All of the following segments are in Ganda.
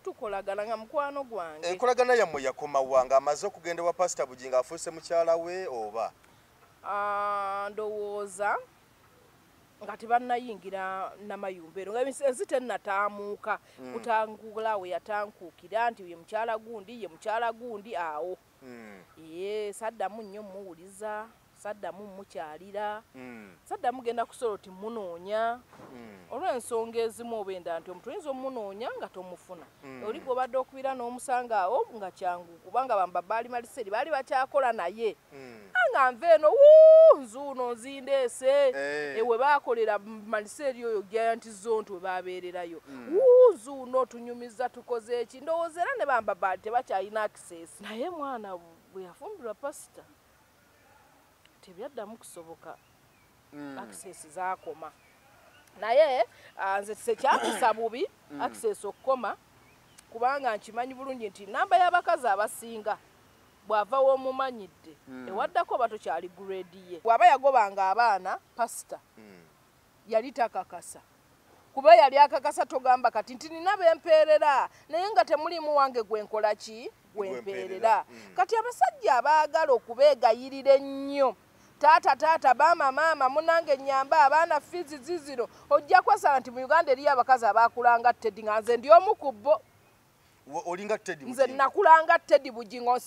Tukolagana nga mukwano gwange. Enkolagana yammwe yakoma wa, nga amaze okugenda wa Pasita Bugingo, afuuse mukyala we oba? Ndowooza nga tebannayingira namayumba ero, nga ensi tennataamuuka kutangula we yatankuukira nti ye mukyala gundi, ye mukyala gundi awo. Ee, saddamu nnyo muwuliza, saddamu mukyalira, saddamu genda kusobola oti munoonya olw'ensonga ezimu oba endala, nti omuntu oyinza omunoonya nga tomufuna. Oli gw'obadde okubira n'omusanga awo nga kyangu, kubanga bamba baali maliseri baali bakyakola naye. Nga nva eno, wuu, nzuuno nzindeese. Ewe baakolera maliseri oyo Giant Zone we babeererayo. Wuu, nzuuno tunyumiza, tukoze eki, ndowooza era ne bamba baali tebakyalina access. Naye mwana bwe yafumbirwa pasita, tebyaddamu kusoboka. Access zaakoma, naye nze sekyampisa bubi access okukoma, kubanga nkimanyi bulungi nti namba y'abakazi abasinga bw'ava w'omumanyidde, ewaddako oba tokyali grade ye. Bw'aba yagobanga abaana pasita, yali takakasa, kuba yali akakasa togamba kati nti nina bempeerera, naye nga temulimu wange gwenkola ki, gwempeerera. Kati abasajja abaagala okubeegayirira ennyo, taata, taata, baama, maama, munange nyamba abaana fees zizino, ojja kwasala nti mu Uganda eriyo abakazi abakulanga Teddy, nga nze ndi omu ku bo. Olinga Teddy Nze Bugingo. Nakulanga Teddy Bugingo.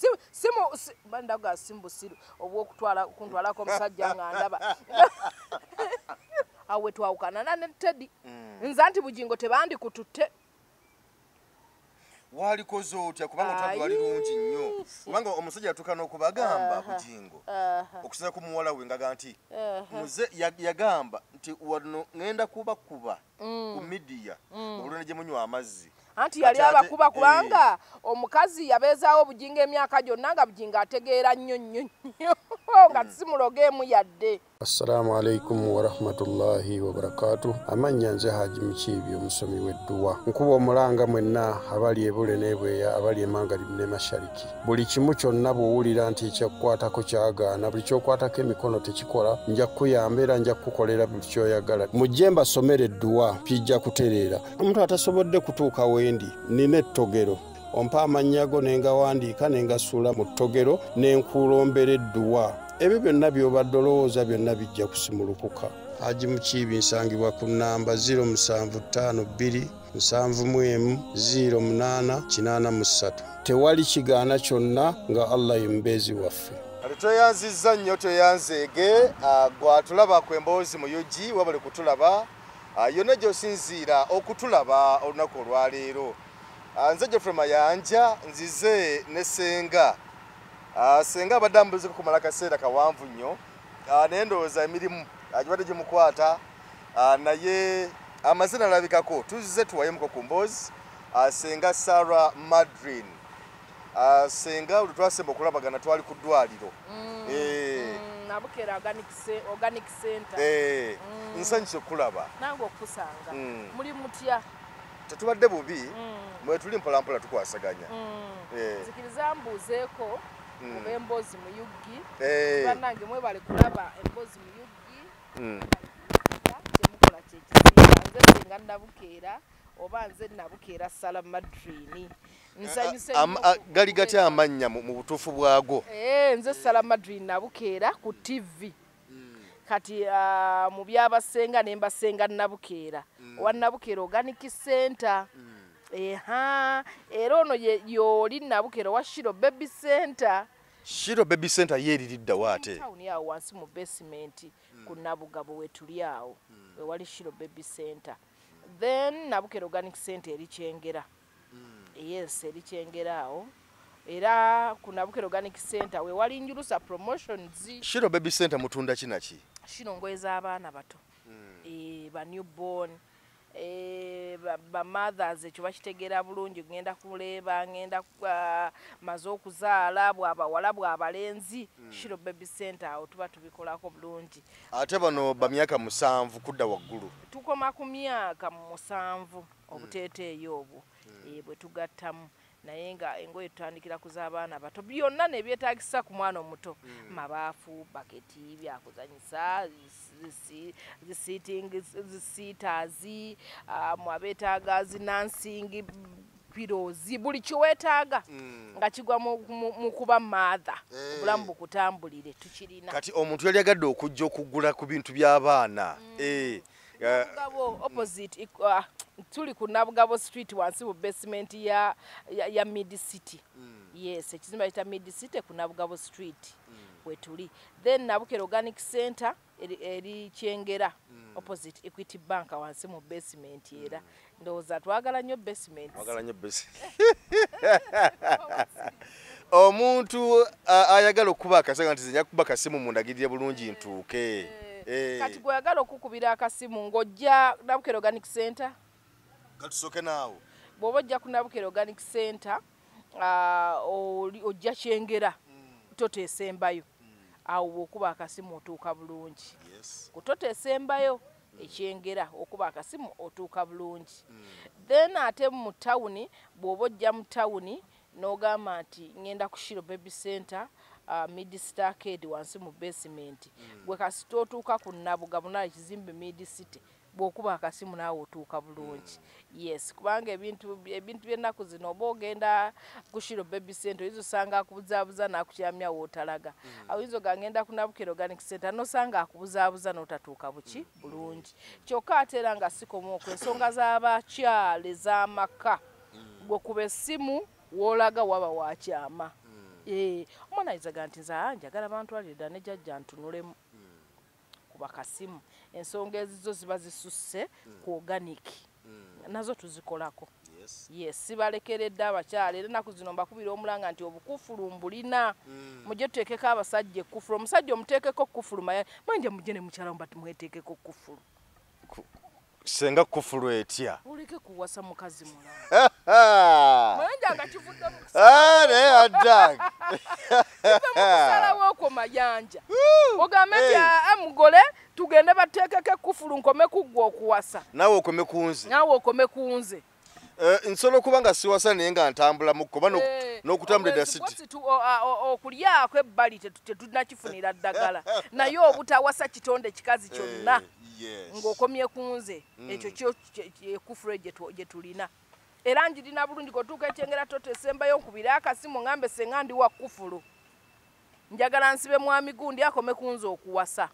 Bandaga si mubusiru obwokutwala kuntwalako omusajja nga ndaba awo twawukana ne Teddy. Nze anti Bugingo tebandikututte. Walikoze otya? Kubanga otwali lwali lungi nnyo, kubanga omusajja yatuuka n'okubagamba Bugingo okusinza ku muwala we ngaga nti muze yagamba nti wano ŋŋenda kubakuba ku media obulwane gye munywa amazzi. Anti yali Kati abakuba, kubanga omukazi yabeezaawo Bugingo emyaka gyonna, nga Bugingo ategeera nnyo nnyo nnyo, nga simuloga emu yadde. Assalamu alaikum warahmatullahi wabarakatu. Amannya nze Haji Mukiibi, omusomi w'edduwa. Nkuba omulanga mwenna abali ebule n'ebweya, abali emangalibu ne mashariki, buli kimu kyonna bw'owulira nti ekyakukwatako kyagaana, buli kyokwatako emikono tekikola, nja kukuyamba era nja kukukolera buli kyoyagala. Mujje mbasomere edduwa, kijja kutereera. Omuntu atasobodde kutuuka wendi, nina ettogero, ompa amannya go ne ngawandiika ne ngasuula mu ttogero ne nkulombera edduwa. Ebyo byonna by'obadde olowooza byonna bijja kusimulukuka. Haji Mukiibi, nsangibwa ku nnamba 0752 71 08 83. Tewali kigaana kyonna nga Allah ye mubeezi waffe. Kati tweyanzizza nnyo, tweyanzeege gwatulaba ku Emboozi mu UG, wabale kutulaba yonna gy'osinziira okutulaba olunaku olwaleero. Nze Geoffrey Mayanja, nzize ne Senga. Senga abadde ambuzeko kumala kaseera kawanvu nnyo, naye ndowooza emirimu gibadde gimukwata, naye amazina alabikako. Tuzze tuwayemuko ku mboozi. Senga Sarah Madrine. Senga, olwe twasemba okulabagana twali ku ddwaliro. Nabukera Organic Center. Nsanyuse okulaba. Nange okusanga. Muli mutya? Tetubadde bubi, mwe tuli mpolampola tukwasaganya. Nzikiriza mbuuzeeko kuba Emboozi mu UG. Bannange, mwebale kulaba Emboozi mu UG. Kyemukola kyekisinga. Nze Senga Nabukeera, oba nze Nabukeera Sala Madrini, nsanyuse nnyo. Gali gatya amannya mu butuufu bwago? Nze Sala Madrini Nabukeera ku TV. Kati mu byabasenga ne mbasenga Nabukeera, owa Nabukeera Organic Center. Eha, era ono y'oli Nabukeera owa Shiro Baby Center. Shiro Baby Center ye eririddawo ate? Tawuni awo wansi mu basement ku Nabugabo wetuli awo, wewali Shiro Baby Center. Then Nabukeera Organic Center eri Kyengera. Yes, eri Kyengera awo. Era ku Nabukeera Organic Center wewali Njulusa Promotions. Shiro Baby Center mutunda kinaki? Shino ngoye z'abaana bato, ba newborn, ba mothers, ekyo bakitegeera bulungi. Ngenda kuleeba, ngenda maze okuzaala, bwabawala bwabalenzi, Shiro Baby Center awo tuba tubikolako bulungi. Ate bano ba myaka 7 kudda waggulu? Tukoma ku myaka 7, obuteeteeyi obwo bwe tugattamu, naye nga engoye tutandikira ku z'abaana bato, byonna nebyetaagisa ku mwana omuto, mabaafu, baketi, byakuzanyisa, zisiitaazi, mu abeetaaga zi nursing pillows, buli kiwetaaga nga kigwa mu kuba mother, obulamu bukutambulire, tukirina. Kati omuntu yali agadde okujja okugula ku bintu by'abaana. Nabugabo opposite, tuli ku Nabugabo Street wansi mu basement ya Mid City. Yes, ekizimbe bayita Mid City ku Nabugabo Street wetuli. Then Nabukere Organic Center eri Kyengera opposite Equity Bank wansi mu basement era. Ndowooza twagala nnyo basement. Twagala nnyo basement. Omuntu ayagala okuba akasanga nti nja kuba kasimu mundagirire bulungi ntuuke. Kati gweyagala okukubira akasimu ng'ojja Nabukere Organic Center. Katusooke naawo. Bw'oba ojja ku Nabukere Organic Center, ojja Kyengera, toteesembayo. Awo bw'okuba akasimu otuuka bulungi. Ku toteesembayo ekyengera okuba akasimu otuuka bulungi. Then ate mu tawuni, bw'oba ojja mu tawuni n'ogamba nti ngenda ku Shiro Baby Center, Mid Star Arcade wansi mu basement. Gwe kasita otuuka ku Nabugabo naye ekizimbe Mid City, bw'okuba akasimu naawe otuuka bulungi. Yes, kubanga ebintu by'ennaku zino oba ogenda ku Shiro Baby Center oyinza osanga akubuzaabuza n'akukyamya w'otalaga. Oyinza ogamba ngenda ku Nabukere Organic Center n'osanga akubuzaabuza n'otatuuka buki bulungi. Kyokka ate era nga sikoma okwo, ensonga z'abakyala ez'amaka, gwe kuba essimu w'olaga waba wakyama. Omwana ayinza nti nze njagala bantwalire ddala ne jjajja ntunulemu. Kuba kasimu. Ensonga ezizo ziba zisusse ku organic. Nazo tuzikolako. Yes, sibalekeredde abakyala era ennaku zino mbakubira omulanga nti obukufulu mbulina. Mujje tuteekeko abasajja ekkufulu. Omusajja omuteekeko kkufulu manje mujje ne mukyala mba tumweteekeko kkufulu. Senga kufulu etya? Oleke kuwasa mukazi mulala. Mayanja nga kivudde mu naye addag. Musalawo okwo Mayanja. Ogambe nti mugole tugende bateekeko ekkufulu nkome kuggwa okuwasa. Naawe okome ku nze. Naawe okome ku nze. Nsobola okuba nga siwasa naye nga ntambula mu kkubo n'okutambula edda city. Okulyako ebbali tetunnakifunira ddagala. Naye obutawasa kitonde kikazi kyonna. Ng'okomye ku nze, ekyo kyo ekufulu gye tulina. Era njirina bulungi k'otuuka ekyengera toteesembayo nkubire akasimu ngambe senga ndi wa kufulu. Njagala nsibe mwami gundi akome ku nze okuwasa.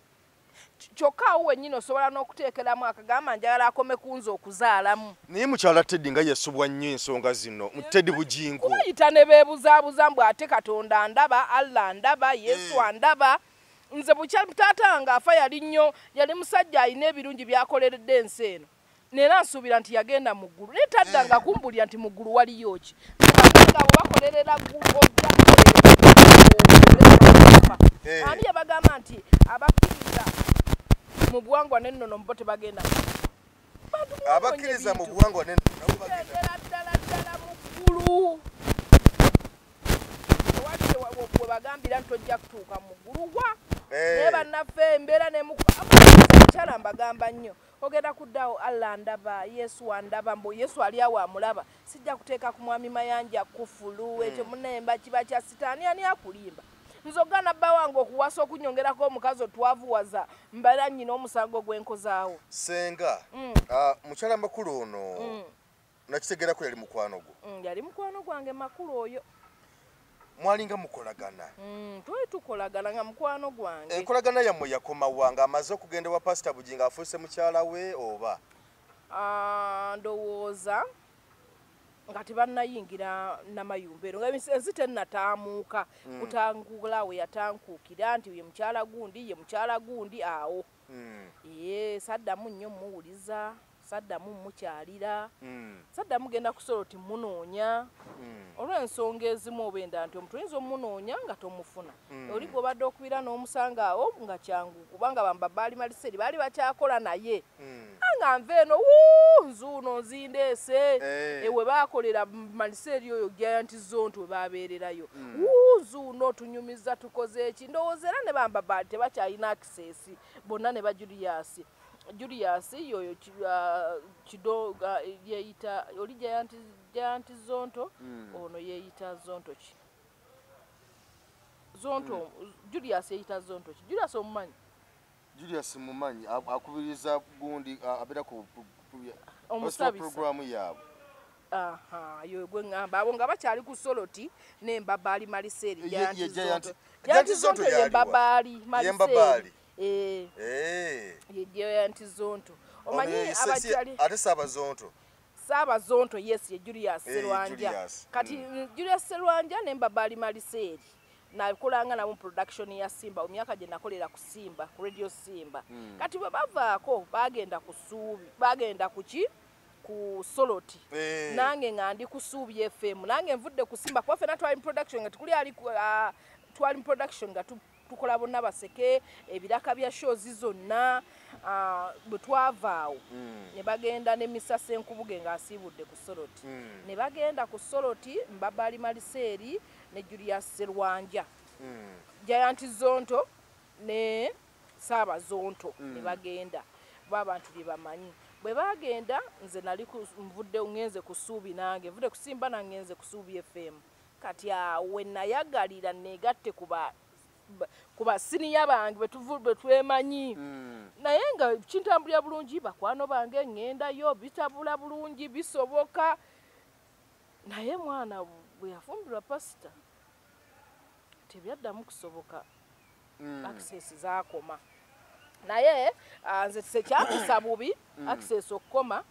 Kyokka awo wennyini osobola n'okuteekeramu akagamba njagala akome ku nze okuzaalamu. Naye mukyala Teddy nga yesubwa nnyo ensonga zino, Teddy Bujingo. Kubayita ne beebuzaabuza mbu ate Katonda ndaba, Allah ndaba, Yesu andaba. Nze bukya taata nga afa yali nnyo, yali musajja alina ebirungi by'akoleredde ensi eno. Neera nsuubira nti yagenda mu ggulu. Naye taddanga kumbulira nti mu ggulu waliyo ki. Nga bwe bakolerera ggulu ojja kukolerera. Ani yabagamba nti abakkiriza mu buwangwa n'ennono bo tebagenda. Abakkiriza mu buwangwa n'ennono nabo bagenda. Ddala ddala mu ggulu. Tewali we bagambira nti tojja kutuuka mu ggulu wa. Naye bannaffe embeera n'emukyala mbagamba nnyo. Ogenda kuddawo Allah ndaba, Yesu andaba, mbu Yesu ali awo amulaba. Sijja kuteeka ku mwami Mayanja kufulu, ekyo munnemba kiba kya sitaani, ani akulimba? Nze ogaana bba wange okuwasa okunyongerako omukazi otwavuwaza mbeera nnyina omusango gwenkozaawo. Senga, mukyala Makulu ono nakitegeerako yali mukwano gwo. Yali mukwano gwange Makulu oyo. Mwalinga mukolagana? Twali tukolagana nga mukwano gwange. Enkolagana yammwe yakoma wa nga amaze okugenda wa Pasita Bujingo afuuse mukyala we oba? Ndowooza nga tebannayingira Namayumba ero, nga ensi tennataamuuka. Kutangula we yatankuukira nti ye mukyala gundi, ye mukyala gundi awo. Saddamu nnyo mmuwuliza, saddamu mmukyalira, saddamu genda kusobola oti mmunoonya. Olw'ensonga ezimu oba endala nti omuntu oyinza omunoonya nga tomufuna. Oli gw'obadde okubira n'omusanga awo nga kyangu kubanga bamba baali maliseri baali bakyakola naye. Nga nva eno nzuuno nzindeese. Ewe baakolera maliseri oyo Giant Zonto we baabeererayo. Nzuuno tunyumiza tukoze eki. Ndowooza era ne bamba baali tebakyalina access bonna ne ba Julius. Julius yoyo Kido yeeyita oli Giant Zonto, ono yeeyita Zonto ki? Zonto, Julius yeeyita Zonto ki? Julius omumanyi? Julius mumanyi, akubiriza gundi abeera ku Omusabisa. programu yaabwe. Aha, yo gwe ngamba abo nga bakyali ku Soloti ne Mbabaali Maliseri. Giant Zonto ye Mbabaali Maliseri. Ye Giant Zonto. Omanyi abakyali ate Saba Zonto. Saba Zonto, yes, ye Julius Serwanja. Kati Julius Serwanja ne Mbabaali Maliseri nakolanga nabo production ya Simba emyaka gye nakolera ku Simba, ku Radio Simba. Kati bwe bavaako bagenda ku Suubi, bagenda ku ki? Ku Soloti. Nange nga ndi ku Suubi FM, nange nvudde ku Simba kuba ffenna twali mu production nga tukuli ali twali mu production nga tukola bonna baseke ebiraka bya shows zonna. Bwe twavaawo ne bagenda ne Misase Nkubuge ng'asiibudde ku Soloti. Ne bagenda ku Soloti Mbabaali Maliseri ne Julius Serwanja, Giant Zonto ne Saba Zonto ne bagenda. Bo abantu bye bamanyi. Bwe bagenda nze nali nvudde ngenze ku Suubi, nange nvudde ku Simba nange ngenze ku Suubi FM. Kati awo nayagalira negatte ku basiniya bange bwe twemanyi. Naye nga kintambulira bulungi, bakwano bange ŋŋendayo bitabula bulungi bisoboka. Naye mwana bwe yafumbirwa pasita tebyaddamu kusoboka, access zaakoma. Naye nze sekyampisa bubi access okukoma,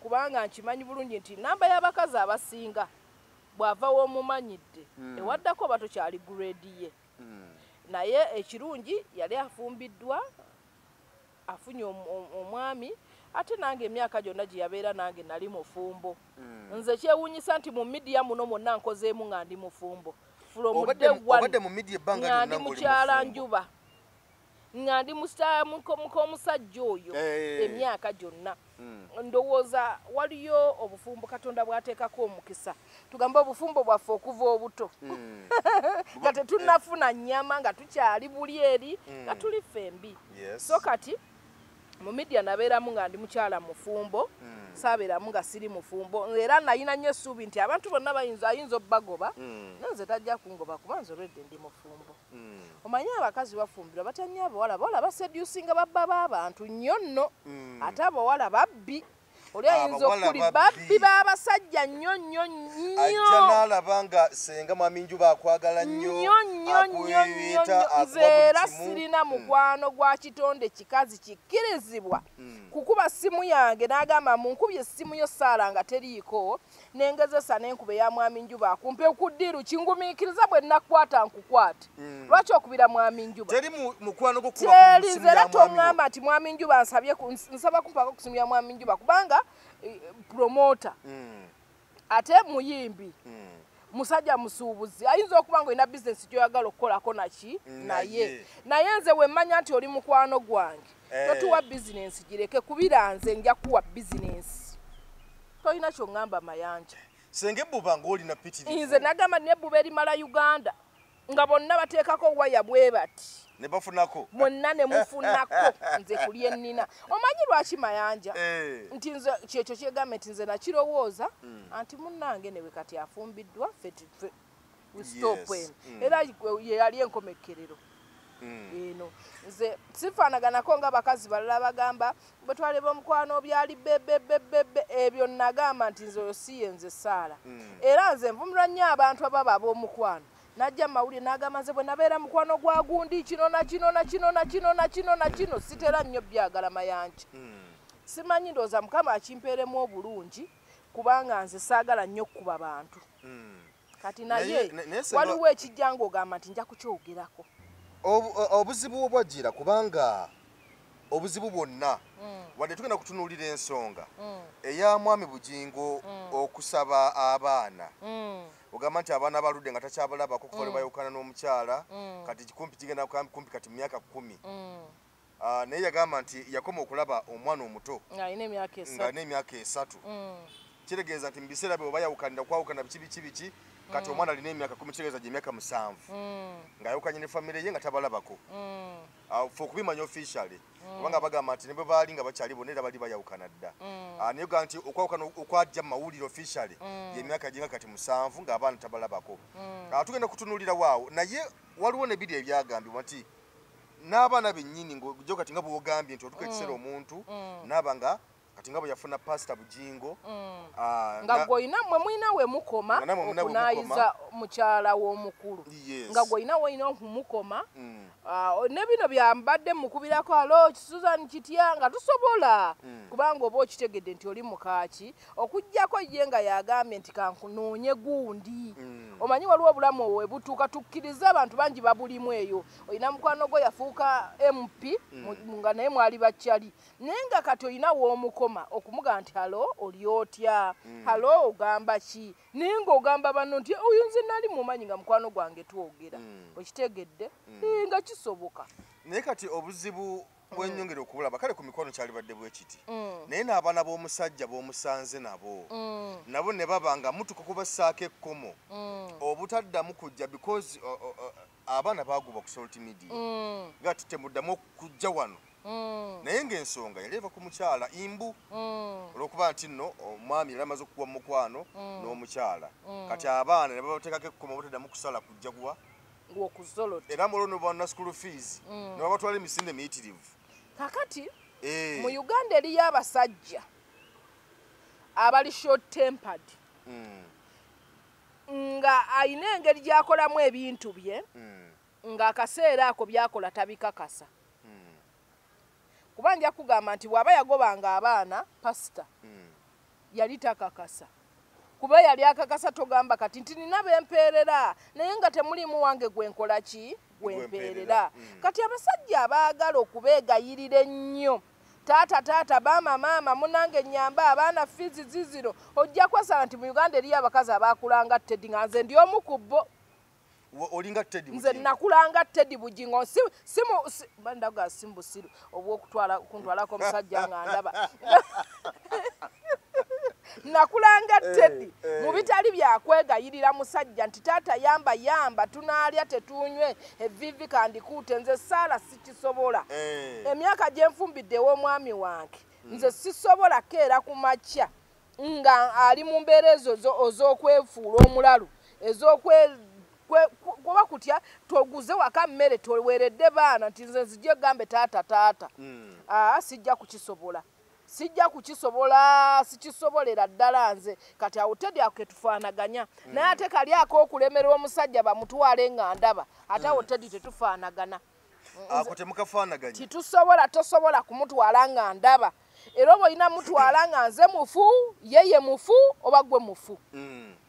kubanga nkimanyi bulungi nti namba y'abakazi abasinga bw'ava w'omumanyidde ewaddako oba tokyali grade ye. Naye ekirungi yali afumbiddwa, afunye omwami, ate nange emyaka gyonna gye yabeera nange nali mufumbo. Nze kyewuunyisa nti mu midiya muno mwonna nkozeemu nga ndi mufumbo. Obadde mu media ebbanga lyonna nga ndi mukyala Njuba, nga ndi mukomusajja oyo emyaka gyonna. Ndowooza waliyo obufumbo Katonda bw'ateekako omukisa. Tugambe obufumbo bwaffe okuva obuto nga tetunnafuna nnyama, nga tukyali buli eri, nga tuli ffembi. So kati mu media nabeeramu nga ndi mukyala mufumbo, saabeeramu nga siri mufumbo. Era nalina nnyo essuubi nti abantu bonna ayinza obbagoba, nze tajja kungoba kuba nze olwedde ndi mufumbo. Omanyi abakazi bafumbirwa batya nnyo abawala, abawala baseducinga babba b'abantu nnyo nno. Ate abawala babbi, oli ayinza okuli babbi b'abasajja nnyo nnyo nnyo. Ajja n'alaba nga senga Mwami Njuba akwagala nnyo, nnyo nnyo nnyo nnyo. Nze era sirina mukwano gwa kitonde kikazi kikkirizibwa kukuba simu yange n'agamba munkubye essimu yo Saala nga teriiko, nengezesa n'enkuba eya Mwami Njuba akumpe ku ddiiru kingumiikiriza bwe nnakukwata nkukwate. Lwaki okubira Mwami Njuba? Teri mukwano gwo kukuba ku simu ya Era Mwami Njuba. toŋŋamba nti Mwami Njuba nsaba kumpako ku simu ya Mwami Njuba kubanga promoter ate muyimbi, musajja musuubuzi, ayinza okuba ng'olina bizinesi gy'oyagala okukolako naki naye. Naye nze bwe mmanya nti oli mukwano gwange, totuwa bizinesi gireke kubira nze nja kuwa bizinesi. Tolina ky'oŋŋamba Mayanja. Senga ebbuba ng'olina PTV. Nze nagamba n'ebbuba erimala Uganda nga bonna bateekako waya bwe bati. Ne bafunako. Mwenna ne mufunako nze kuli ennina. Omanyi lwaki Mayanja? Nti nze kyekyo kyegamba nti nze nakirowooza anti munnange newe kati afumbiddwa ffe we stop eno. Era ye yali enkomekkerero. Eno nze sifaanaganako nga bakazi balala bagamba bwe twaleba omukwano byali bebebebebe, ebyo nagamba nti nze oyo si ye nze Saala. Era nze nvumirwa nnyo abantu ababa ab'omukwano. Najja mawulire n'agamba nze bwe nabeera mukwano gwa gundi kino na kino na kino na kino na kino na kino, sitera nnyo byagala Mayanja. Simanyi ndowooza Mukama akimpeeremu obulungi kubanga nze saagala nnyo kukuba bantu. Kati naye waliwo ekijja ng'ogamba nti nja kukyogerako. Obuzibu obwajjira kubanga obuzibu bwonna wadde tugenda kutunuulira ensonga eya Mwami Bugingo okusaba abaana. Ogamba nti abaana baludde nga takyabalabako kuva lwe bayawukana n'omukyala, kati kumpi kigenda kumpi kati mu myaka 10. Naye yagamba nti yakoma okulaba omwana omuto ng'alina emyaka 3. Kitegeeza nti mu biseera bwe bayawukanira kwawukana biki biki biki, kati omwana alina emyaka 10, kitegeeza gye emyaka 7 ng'ayawukanye ne famire ye nga tabalabako. Ffe okubimanya officially kubanga bagamba nti ne bwe baali nga bakyali bonna era bali bayawukana dda. Naye ogamba nti okwawukana okwajja mu mawulire officially y'emyaka ginga kati 7 ng'abaana tabalabako. Tugenda kutunuulira waawo, naye waliwo n'ebiri ebyagambibwa nti n'abaana bennyini ng'ojja kati nga bw'ogambye nti otuuka ekiseera omuntu n'aba nga Kati nga bwe yafuna Pastor Bujingo, nga gw'olina mmwe mulina we mukoma okunaayiza mukyala w'omukulu, nga gw'olina wolina okumukoma. Ne bino byambadde mukubirako, alo Susan kitya, nga tusobola kubanga oba okitegedde nti oli mukaaki, okuggyako ye nga yagambye nti kankunoonye gundi. Omanyi waliwo obulamu we butuuka tukkirize abantu bangi babulimu eyo. Olina mukwano gwo yafuuka MP nga naye mwali bakyali, naye nga kati olina w'omukoma okumugamba nti halo oli otya, halo ogamba ki, naye ng'ogamba banno nti oyo nze nali mumanyi nga mukwano gwange twogera. Okitegedde nga kisoboka. Naye kati obuzibu bwenyongera okubulaba, kale ku mikono kyalibadde bwe kiti, naye n'abaana b'omusajja b'omusanze nabo nabo ne baba nga mutuka kubassaako ekkomo obutaddamu kujja, because abaana baaguba ku social media nga temuddamu okujja wano. Naye ng'ensonga yali eva ku mukyala imbu, olw'okuba nti nno omwami yali amaze okukuwa mu mukwano n'omukyala, kati abaana ne babateekako ekkomo obutaddamu kusala kujja kuwa era mulono bwana school fees ne babatwala emisinde miyitirivu. Kakati mu Uganda eriyo abasajja abali short tempered, nga ayina engeri gy'akolamu ebintu bye, ng'akaseera ako by'akola tabikakasa. Kuba nja kugamba nti bw'aba yagobanga abaana pasita yali takakasa, kuba yali akakasa togamba kati nti nina bempeerera, naye nga temulimu wange gwenkola ki gwempeerera. Kati abasajja abaagala okubeegayirira ennyo, taata taata, baama maama, munange nnyamba, abaana fiizi zizino, ojja kwasala nti mu Uganda eriyo abakazi abaakulanga Teddy, nga nze ndi omu ku bo. Olinga Teddy Bugingo? Nze nakulanga Teddy Bugingo. Bandaga si mbusiru obw'okutwala kuntwalako omusajja nga ndaba. Nakulanga Teddy mu bitali byakwegayirira musajja nti taata yamba yamba, tunaalya tetunywe, evviivi kandikuute, nze saala sikisobola. Emyaka gye nfumbiddewo omwami wange nze sisobola keera ku makya nga ali mu mbeera ezo ez'okwefuula omulalu, ez'okwe kutya toguze waka mmere toweeredde baana nti nze nzije gambe taata taata. Sijja kukisobola, sijja kukisobola, sikisobolera ddala nze. Kati awo Teddy ako ketufaanaganya, naye ate kali ak'okulemerera omusajja bamutwale nga ndaba, ate awo Teddy tetufaanagana. Ako temukafaanaganya, titusobola, tosobola kumutwala nga ndaba. Era oba olina mutwala nga nze mufu, yeye mufu, oba gwe mufu.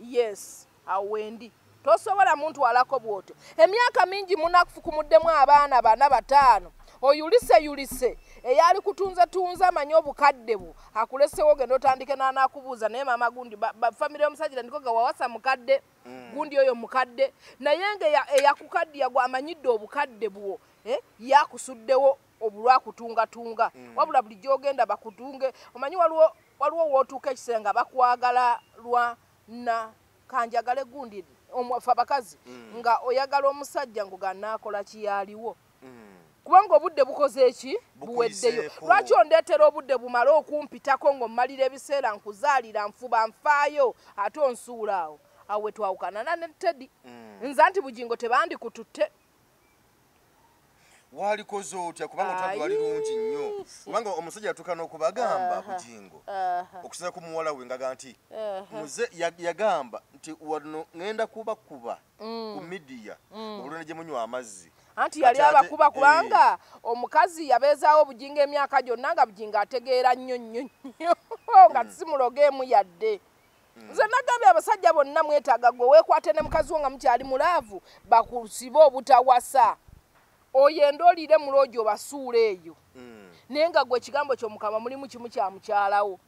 Yes, awo wendi tosobola muntwalako bw'otyo. Emyaka mingi munakufukumuddemu abaana bana bataano, oyulise yulise, eyali kutunze tunze amanyi obukadde bwo akulesewo, ogenda otandike n'anaakubuuza naye maama gundi famire y'omusajja ndikoga wawasa mukadde gundi oyo mukadde, naye nga eyakukaddiya gwe amanyidde obukadde bwo yakusuddewo obulwakutungatunga. Wabula buli gy'ogenda bakutunge, omanyi waliwo w'otuuka ekiseera nga bakwagala lwa na kanjagale gundi omwafe abakazi, nga oyagala omusajja ng'oganaakola kiyaliwo, kubanga obudde bukoze eki buweddeyo. Lwaki ondeetera obudde bumale okumpitako ng'ommalira ebiseera nkuzaalira nfuba nfaayo ate onsuula awo? Awo we twawukana ne Teddy. Nze anti Bugingo tebandikututte. Walikoze otya? Kubanga otwali lwali lungi nnyo, kubanga omusajja yatuuka n'okubagamba Bugingo okusinza ku muwala we ngaga nti muze yagamba nti wano ŋŋenda kubakuba ku midiya obulone gye munywa amazzi. Anti yali abakuba kubanga omukazi yabeezaawo Bugingo emyaka gyonna nga Bugingo ategeera nnyo nnyo nnyo, nga simuloga emu yadde. Nze nagambye abasajja bonna mwetaaga gwe weekwate ne mukazi wo nga mukyali mulaavu, bakusibe obutawasa, oyenda olire muloogi obasuula eyo, naye nga gwe ekigambo ky'omukama mulimu kimu kya mukyalawo.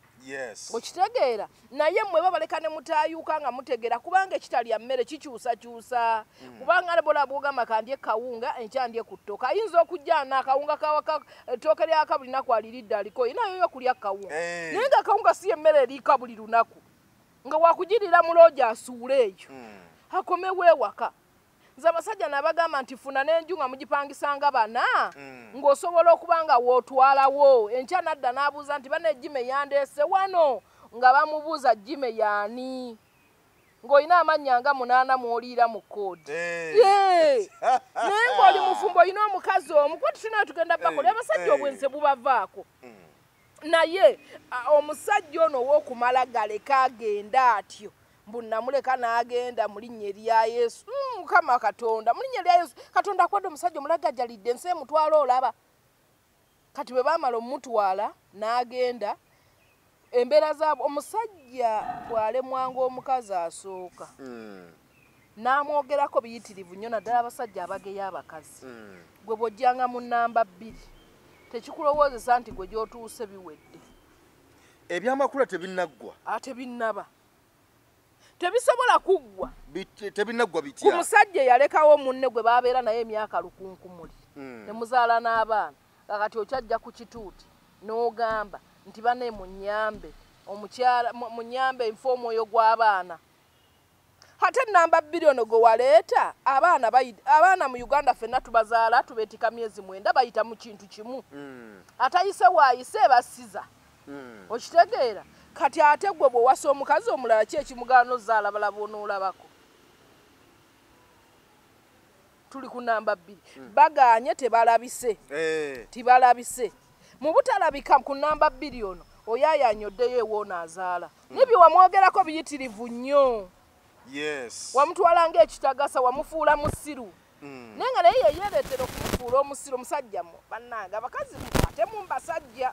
Okitegeera? Naye mmwe babaleka ne mutaayuka nga mutegeera, kubanga ekitalya mmere kikyusakyusa. Kubanga bola bw'ogamba kandye kawunga enkya ndye ku ttooke, ayinza okujja n'akawunga kawaka ettooke lyaka buli lunaku aliridde aliko nayo yokulya kawunga, naye nga kawunga si emmere eriika buli lunaku, nga wakugirira muloogi asuula eyo akomewo ewaka. Nze abasajja nabagamba nti funa n'enju nga mugipangisanga bana, ng'osobola okuba nga w'otwalawo. Enkya nadda n'abuuza nti bane Jime yandeese wano, nga bamubuuza Jime yaani, ng'olina amannya nga 8 mw'oliira mu kkoodi. Naye ng'oli mufumbo olina omukazi omu, kuba tulina tugenda bakola abasajja obwenzi bubavaako. Naye omusajja ono ow'okumala galeka agenda atyo, mbu namuleka n'agenda mu linnya erya Yesu. Mukama Katonda, mu linnya erya Yesu. Katonda akwadde omusajja omulagajjalidde, ensi emutwala olaba. Kati bwe baamala omutwala n'agenda, embeera zaabwe, omusajja bw'alemwanga omukazi asooka n'amwogerako biyitirivu nnyo, naddala abasajja abageya abakazi. Gwe bw'ojjanga mu namba 2 tekikulowoozesa nti gwe gy'otuuse biwedde. Ebyamakula tebinnaggwa. Ate binnaba. Tebisobola kuggwa. Tebinnaggwa bitya? Ku musajja yalekawo munne gwe babeera naye emyaka lukunkumuli. Ne muzaala n'abaana. Kakati okyajja ku kituuti n'ogamba nti banne munnyambe, omukyala munnyambe nfe omwoyo gw'abaana. Ate namba 2 ono gwe waleeta, abaana mu Uganda ffenna tubazaala tubeetika myezi 9 bayita mu kintu kimu. Atayise waayise basiza. Okitegeera? Kati ate gwe bw'owasa omukazi omulala ki ekimugaana ozaala balaba onoolabako? Tuli ku namba 2. Bagaanye tebalabise. Tibalabise. Mu butalabika ku namba 2 ono, oyaayanye oddeyo ewoono azaala. N'ebyo wamwogerako biyitirivu nnyo. Yes. Wamutwala ng'ekitagasa, wamufuula musiru. Naye nga naye yeyeereetera okumufuula omusiru omusajja mu bannange. Abakazi mukwatemu mbasajja.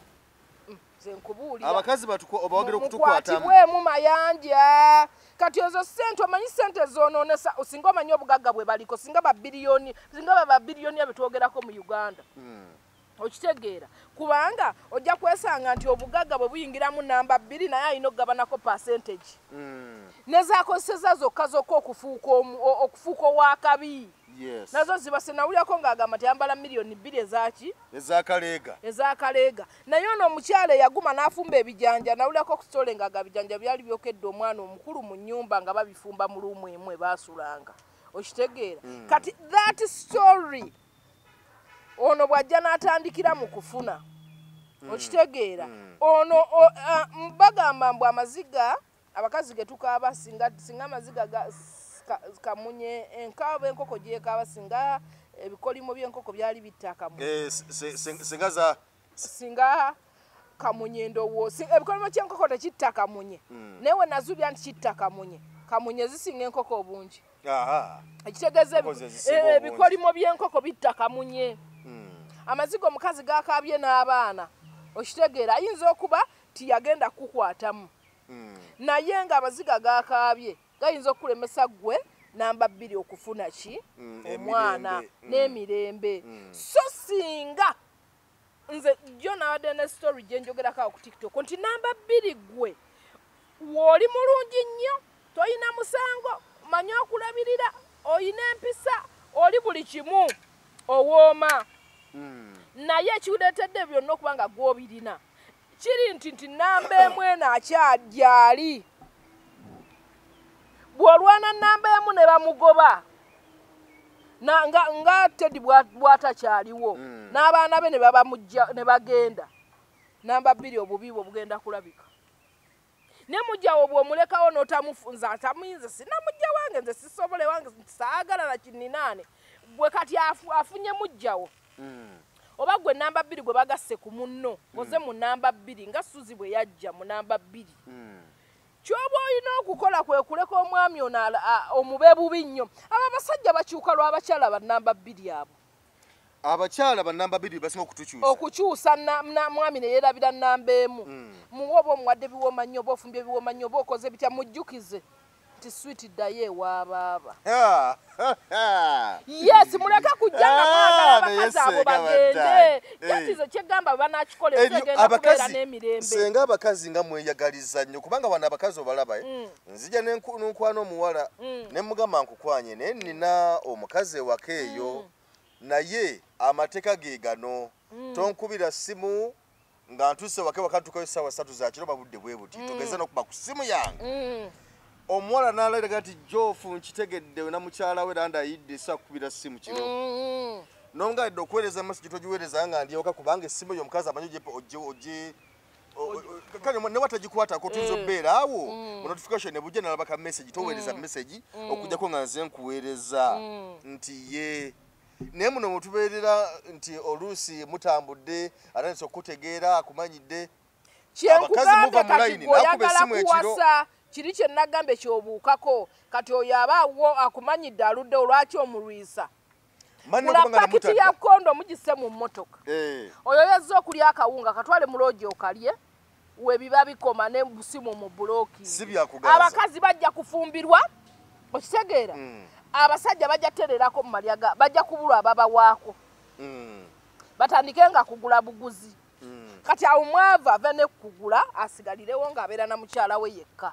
Nze nkubuulira. Abakazi obawagera okutukwatamu. Mukwatibwemu mayanja. Kati ezo ssente omanyi ssente zoonoonesa, singa omanyi obugagga bwe baliko, singa babiriyoni, singa babiriyoni be twogerako mu Uganda. Okitegeera? Kubanga ojja kwesanga nti obugagga bwe buyingiramu namba 2 naye alina okugabanako percentage. Nezaakozeseza zokka zokka okufuuka ow'akabi. Yes. Nazo zibase nawulyako ng'agamba nti ayambala miliyoni 2 ezaaki? Ez'akaleega. Ez'akaleega. Naye ono omukyala eyaguma n'afumba ebijanja, nawulyako ku sitole ng'aga bijanja byali byokedde omwana omukulu mu nnyumba nga babifumba mu luumu emu ebaasulanga. Okitegeera? Kati that story ono bw'ajja n'atandikira mu kufuna. Okitegeera? Ono bagamba mbu amaziga abakazi ge tukaaba singa amaziga kamunye enkaaba enkoko gyekaaba singa ebikolimo by'enkoko byali bitta kamunye. Singa kamunye ndowooza ebikolimo ky'enkoko tekitta kamunye. Naye we nazubya nti kitta kamunye. Kamunye zisinga enkoko obungi. Ekitegeeza ebikolimo by'enkoko bitta kamunye. Amaziga omukazi gakaabye n'abaana. Okitegeera ayinza okuba tiyagenda kukwatamu. Naye nga amaziga gakaabye gayinza okulemesa ggwe namba 2 okufuna ki? Omwana n'emirembe. So singa nze jjo nabadde ne story gye njogerako awo ku TikTok nti namba 2 ggwe w'oli mulungi nnyo, toyina musango, manyi okulabirira, oyina empisa, oli buli kimu owooma. Naye ekikuleetedde byonna okuba nga gw'obirina kiri nti namba 1 eno akyajjali. Bw'olwana namba 1 ne bamugoba nga Teddy bw'atakyaliwo n'abaana be ne babamujja ne bagenda, namba 2 obubi bwe bugenda kulabika. Ne mujjawo bw'omulekawo n'otamufunza atamuyinza, sina mujja wange nze sisobole wange saagala na kinninaane. Gwe kati afunye mujjawo. Oba gwe namba 2 gwe bagasse ku munno, oze mu namba 2 nga Suzi bwe yajja mu namba 2. Ky'oba olina okukola kwe kuleka omwami ono omube bubi nnyo. Abo abasajja bakyuka lw'abakyala ba namba 2 abo. Abakyala ba namba 2 basinga okutukyusa. Okukyusa mwami ne yeerabira namba 1. Muwe oba omuwadde biwooma nnyo, oba ofumbye biwooma nnyo, oba okoze bitya, mujjukize nti sweet ddayo ewa baaba. Yes, muleke kujja nga mwagala abakazi abo bagende. Jatizo kyegamba banakikola egenda kubeera n'emirembe. Senga abakazi nga mweyagaliza nnyo kubanga wano abakazi obalaba nzija n'enkwana omuwala ne mugamba nkukwanye naye nnina omukazi ewaka eyo naye amateeka ge gano tonkubira simu nga ntuuse waka wakatuukayo ssaawa 3 za kiro babudde bwe buti togeza n'okuba ku simu yange. Omuwala n'alaga nti Jofu nkitegedde na mukyala we ndayidde sakubira simu kiro. Nonga okuweereza message togiweereza nga ndi ewaka kubanga essimu y'omukazi amanyi oje kale ne watagikwatako tuyinza okubeera awo mu notification ne bujja n'alaba ka message toweereza message okujjako nga nze nkuweereza nti ye. Naye muno mutubeerera nti oluusi mutambudde atandise okutegeera akumanyidde. Kyenkugambye kati gweoyagala kuwasa kiri kye nagambye kyobuukako, kati oyo aba wo akumanyidde aludde, olwaki omulwisa? Gula pakiti ya kondomu gisse mu mmotoka. Oyo yazze okulya akawunga katwale mu loogi okalye, webiba bikoma ne busimu mu bulooki. Abakazi bajja kufumbirwa, okitegeera? Abasajja bajja tererako mu malyaga, bajja kubulwa ababawaako. Batandike nga kugula buguzi. Kati awo mwavu ava ne kugula asigalirewo ng'abeera na mukyala we yekka.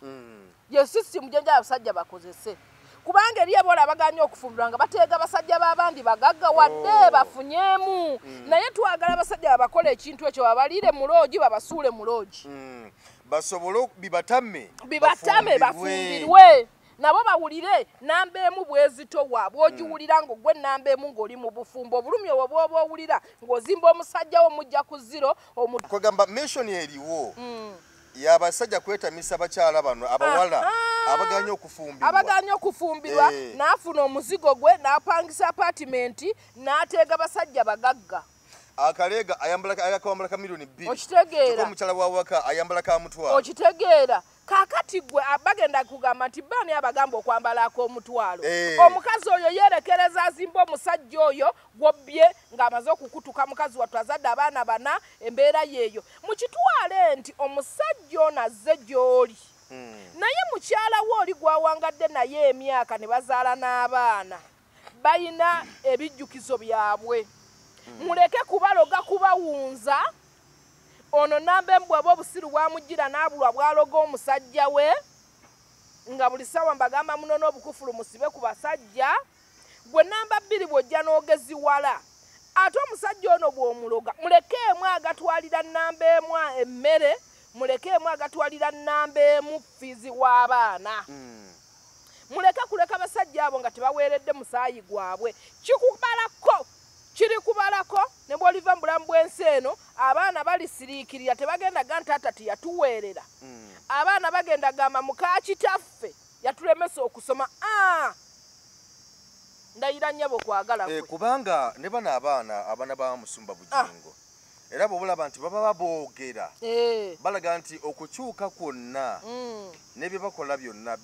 Ye sisitimu gye njagala abasajja bakozese. Kubanga eri abawala abagaanye okufumbirwa nga bateega basajja b'abandi bagaggawadde bafunyeemu. Naye twagala abasajja babakola ekintu ekyo, babaliire mu loogi, babasuule mu loogi. Basobole bibatame. Bibatame bafumbirwe. Nabo bawulire namba emu bwezitowa, bw'ogiwulira ng'ogwe namba emu ng'oli mu bufumbo, obulumi obwo bw'oba owulira ng'ozimba omusajja wo mujja ku zero. Kwegamba mission eriwo y'abasajja kwetamisa abakyala bano abawala abagaanye okufumbirwa. Abagaanye okufumbirwa, n'afuna omuzigo gwe, n'apangisa apaatimenti, n'ateega basajja bagagga. Akaleega ayambala ka 2,000,000. Okitegeera. Omukyala wa waka ayambala ka 500,000. Okitegeera. Kaakati gwe bagenda kugamba nti baani abagamba okwambala ak'omutwalo. Omukazi oyo yeerekereza azimba omusajja oyo gwobbye ng'amaze okukutuka mukazi wattu azadde abaana bana, embeera yeeyo. Mukitwale nti omusajja ono azze gy'oli. Naye mukyala we oli gw'awangadde naye emyaka ne bazaala n'abaana, bayina ebijjukizo byabwe. Muleke kubaloga kubawunza. Ono namba emu bw'aba obusiru bwamugira n'abulwa bw'aloga omusajja we, nga buli ssaawa mbagamba muno n'obukufulu musibe ku basajja. Gwe namba 2 bw'ojja n'ogeziwala, ate omusajja ono bw'omuloga muleke emu agatwalira namba emu emmere, muleke emu agatwalira namba emu fiizi w'abaana. Muleke kuleka basajja abo nga tebaweeredde musaayi gwabwe. Kikubalako, kiri kubalako ne bw'oliva mu bulamu bw'ensi eno, abaana balisiriikirira, tebagenda ga nti taata teyatuweerera. Abaana bagenda gamba muka kitaffe yatulemesa okusoma. Ndayira nnyabo okwagala kwe. Kubanga ne bano abaana ba Musumba Bujingo era bw'olaba nti baba baboogera, balaga nti okukyuka kwonna ne bye bakola byonna,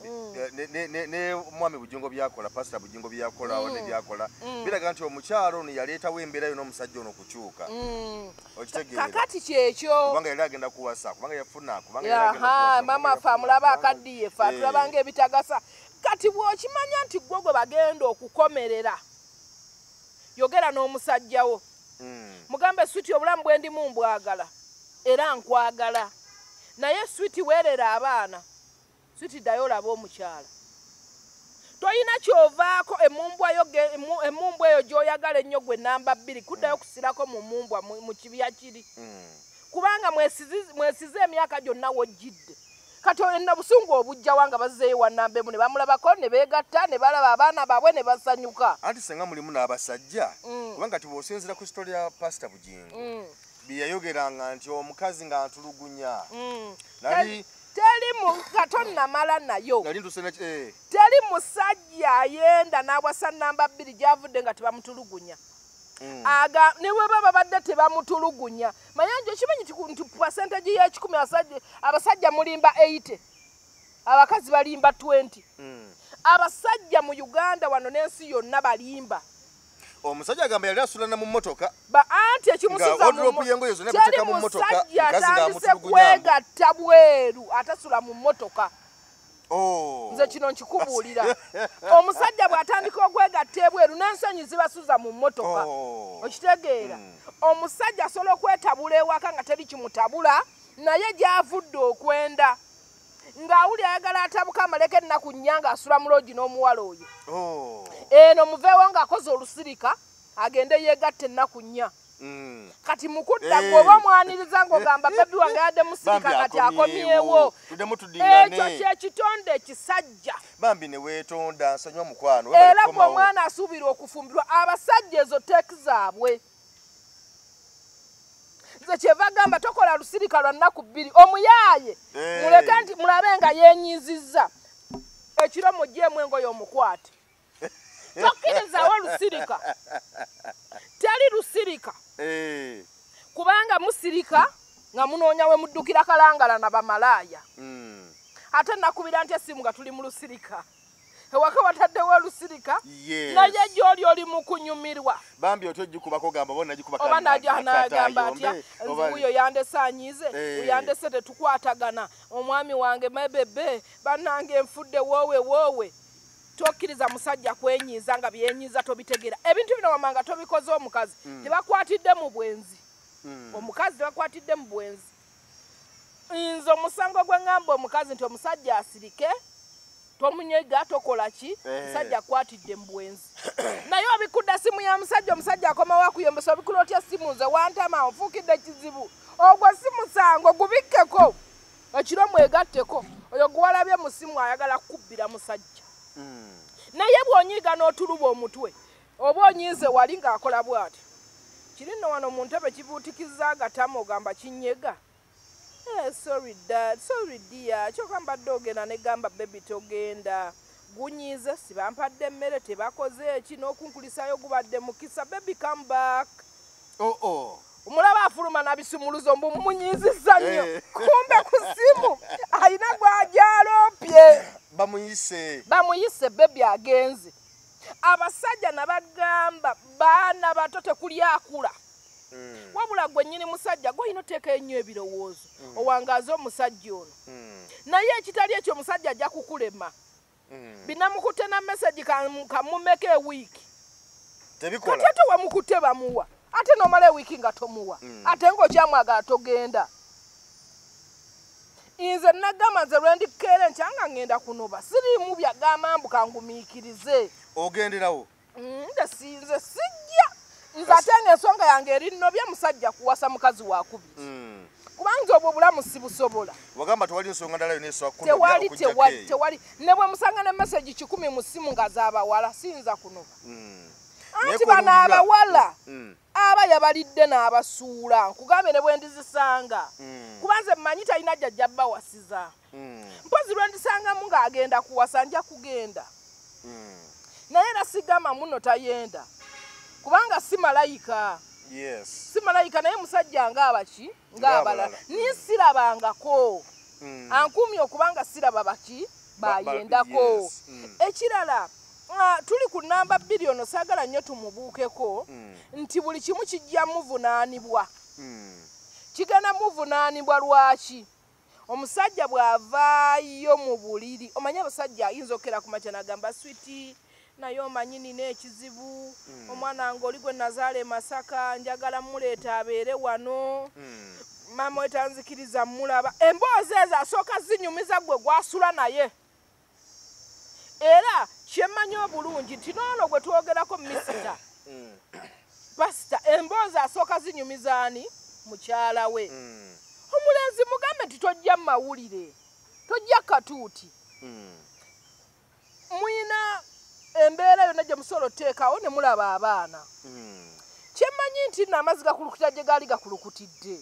ne Mwami Bujingo byakola, Pastor Bujingo byakola, ne byakola, biraga nti omukyalo ono yaleetawo embeera yonna omusajja ono okukyuka. Okitegeera? Kakati kyekyo. Kubanga yali agenda kuwasa, kubanga yafuna, kubanga yali agenda kuwasa. Mama afe amulaba akaddiye, ffe atulabanga ebitagasa. Kati bw'okimanya nti ggwe gwe bagenda okukomerera, yogera n'omusajja wo. Mugambe switi obulamu bwe ndimu mbwagala era nkwagala, naye switi weerera abaana, switi ddayo olabe omukyala. Toyina kyovaako emumbwa eyo gy'oyagala ennyo gwe namba 2 kuddayo kusirako mu mumbwa mu kibya kiri, kubanga mwesize emyaka gyonna w'ojjidde. Kati enna busungu obujja nga bazzeeyo wa namba emu ne bamulabako ne beegatta ne balaba abaana baabwe ne basanyuka. Anti senga mulimu n'abasajja, kubanga kati bw'osinziira ku sitori ya Pastor Bujingo bye yayogeranga nti omukazi nga ntulugunya. Teri katonnamala nayo. Teri musajja ayenda n'awasa namba 2 gy'avudde nga tebamutulugunya. Aga ne bwe baba babadde tebamutulugunya. Mayanja okimanyi nti percentage y'ekikumi abasajja mulimba 80, abakazi balimba 20. Abasajja mu Uganda wano n'ensi yonna balimba. Omusajja agamba yali asula na mu mmotoka. Anti ekimusuza mu mmotoka, atandise kwegatta bweru atasula mu mmotoka. Nze kino nkikubuulira. Omusajja bw'atandika okwegatta ebweru n'ensonyi zibasuza mu mmotoka. Okitegeera? Omusajja asobola okwetabula ewaka nga teri kimutabula, naye gy'avudde okwenda ng'awulira ayagala atabuka amaleko ennaku nnya ng'asula mu loogi n'omuwala oyo. Eno muveewo ng'akoze olusirika agende yeegatta ennaku nnya. Kati mukudda gwoba omwaniriza ng'ogamba bebi wange yadde musirika kati akomyewo. Ekyo kyekitonde ekisajja. Bambi ne weetonda nsonyiwa mukwano. Era gwe omwana asuubirwa okufumbirwa, abasajja ezo teeki zaabwe. Nze kyeva gamba tokola lusirika lwa nnaku 2, omuyaaye muleke nti mulabe nga yeenyizizza, ekiro muggyemu engoye omukwate. Tokkirizaawo lusirika. Teri lusirika. Kubanga musirika Nga munoonya we muddukira Kalangala na bamalaaya. Ate nakubira nti essimu nga tuli mu lusirika. Ewaka wataddewo olusirika. Naye gy'oli oli mu kunyumirwa. Bambi otyo gikubako gamba bona gikuba oba n'agamba atya nze wuyo yandese anyiize, yandese tetukwatagana, omwami wange mebebe bannange nfudde woowe woowe. Tokkiriza musajja kwenyiiza nga byenyiiza tobitegeera. Ebintu bino wamanga tobikoze omukazi. Tebakwatidde mu bwenzi. Omukazi tebakwatidde mu bwenzi. Nze omusango gwe ŋŋamba omukazi nti omusajja asirike, tomunyega tokola ki, musajja akwatidde mu bwenzi. Naye obikudde simu ya musajja, omusajja akomawo akuyombesa, obikula otya simu nze wantama onfuukidde kizibu. Ogwo si musango, gubikkeko ekiro mwegatteko. Oyo gwalabye mu simu ayagala kukubbira musajja. Naye bw'onyiiga n'otuluba omutwe, oba onyiize wali ng'akola bw'ati. Kiri nno wano mu ntebe kibuutikizza agatama ogamba kinyega. Sorry dad, sorry dear, kyokka mbadde ogenda ne gamba baby togenda. Gunyiize, sibampadde emmere, tebakoze eki, n'okunkulisaayo gubadde mukisa, baby come back. Omulaba afuluma n'abisumuluzo mbu munyiizizza nnyo. Kumbe ku ssimu alina gw'agyaloopye. Bamuyise. Bamuyise baby agenze. Abasajja nabagamba baana bato tekuli akula. Wabula gwe nnyini musajja gw'olina oteeka ennyo ebirowoozo owangaaze omusajja ono. Naye ekitali ekyo omusajja ajja kukulema. Binamukutte na message kamumeke ewiiki. Tebikola. Kati ate wamukutte bamuwa. Ate n'omala ewiiki nga tomuwa. Ate ng'okyamwagala togenda. Nze nagamba nze lwe ndikeera enkya nga ŋŋenda kunoba. Siriimu byagamba mbu kangumiikirize. Ogenderawo? Nze sinze sijja. Nze ate ng'ensonga yange eri nnobye musajja kuwasa mukazi wakubiri. Kubanga obwo obulamu sibusobola. Wagamba tewali nsonga ndala yonna esobola kunobya okuggyako eyo. Tewali. Ne bwe musanga ne message 10 mu ssimu nga z'abawala siyinza kunoba. Anti bano abawala aba yabalidde n'abasuula. Nkugambe ne bwe ndizisanga. Kuba nze mmanyi talina jjajja bbawasiza. Mpozi lwe ndisangamu ng'agenda kuwasa nja kugenda. Naye era sigamba muno tayenda. Kubanga si malayika. Si malayika naye musajja ng'abaki ng'abalala. Naye sirabangako. Ankuumye okubanga siraba baki bayendako. Ekirala tuli ku namba 2 ono saagala nnyo tumubuukeko nti buli kimu kijja muvunaanibwa. Kigenda muvunaanibwa lwaki? Omusajja bw'avaayo mu buliri, omanyi abasajja ayinza okukera ku makya n'agamba switi naye omanyi nina ekizibu, omwana wange oli gwe nazaala e Masaka njagala muleeta abeere wano, maama we tanzikiriza mmulaba. Emboozi ezo asooka zinyumiza gwe gwasula naye. Era kyemmanyi obulungi nti n'ono gwe twogerako misita pasita, emboozi asooka zinyumiza ani? Mukyala we. Omulenzi mugambe nti tojja mawulire, tojja katuuti. Muyina embeera yonna gye musobola oteekawo ne mulaba abaana. Kyemmanyi nti nno amazzi gakulukuta gye gaali gakulukutidde.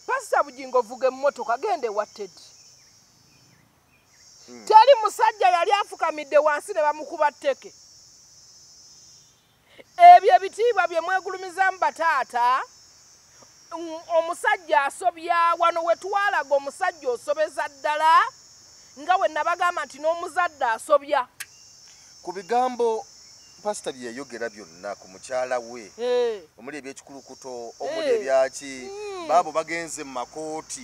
Pasita Bugingo vuga emmotoka genda ewa Teddy. Teri musajja yali afukamidde wansi ne bamukuba tteke. Ebyo ebitiibwa bye mwegulumizaamu bataata, omusajja asobya wano we twalaga omusajja osobeza ddala nga we nabagamba nti n'omuzadde asobya. Ku bigambo pasita bye yayogera byonna ku mukyala we, omuli ebyekikulukuto, omuli ebyaki, baabo bagenze mu makooti,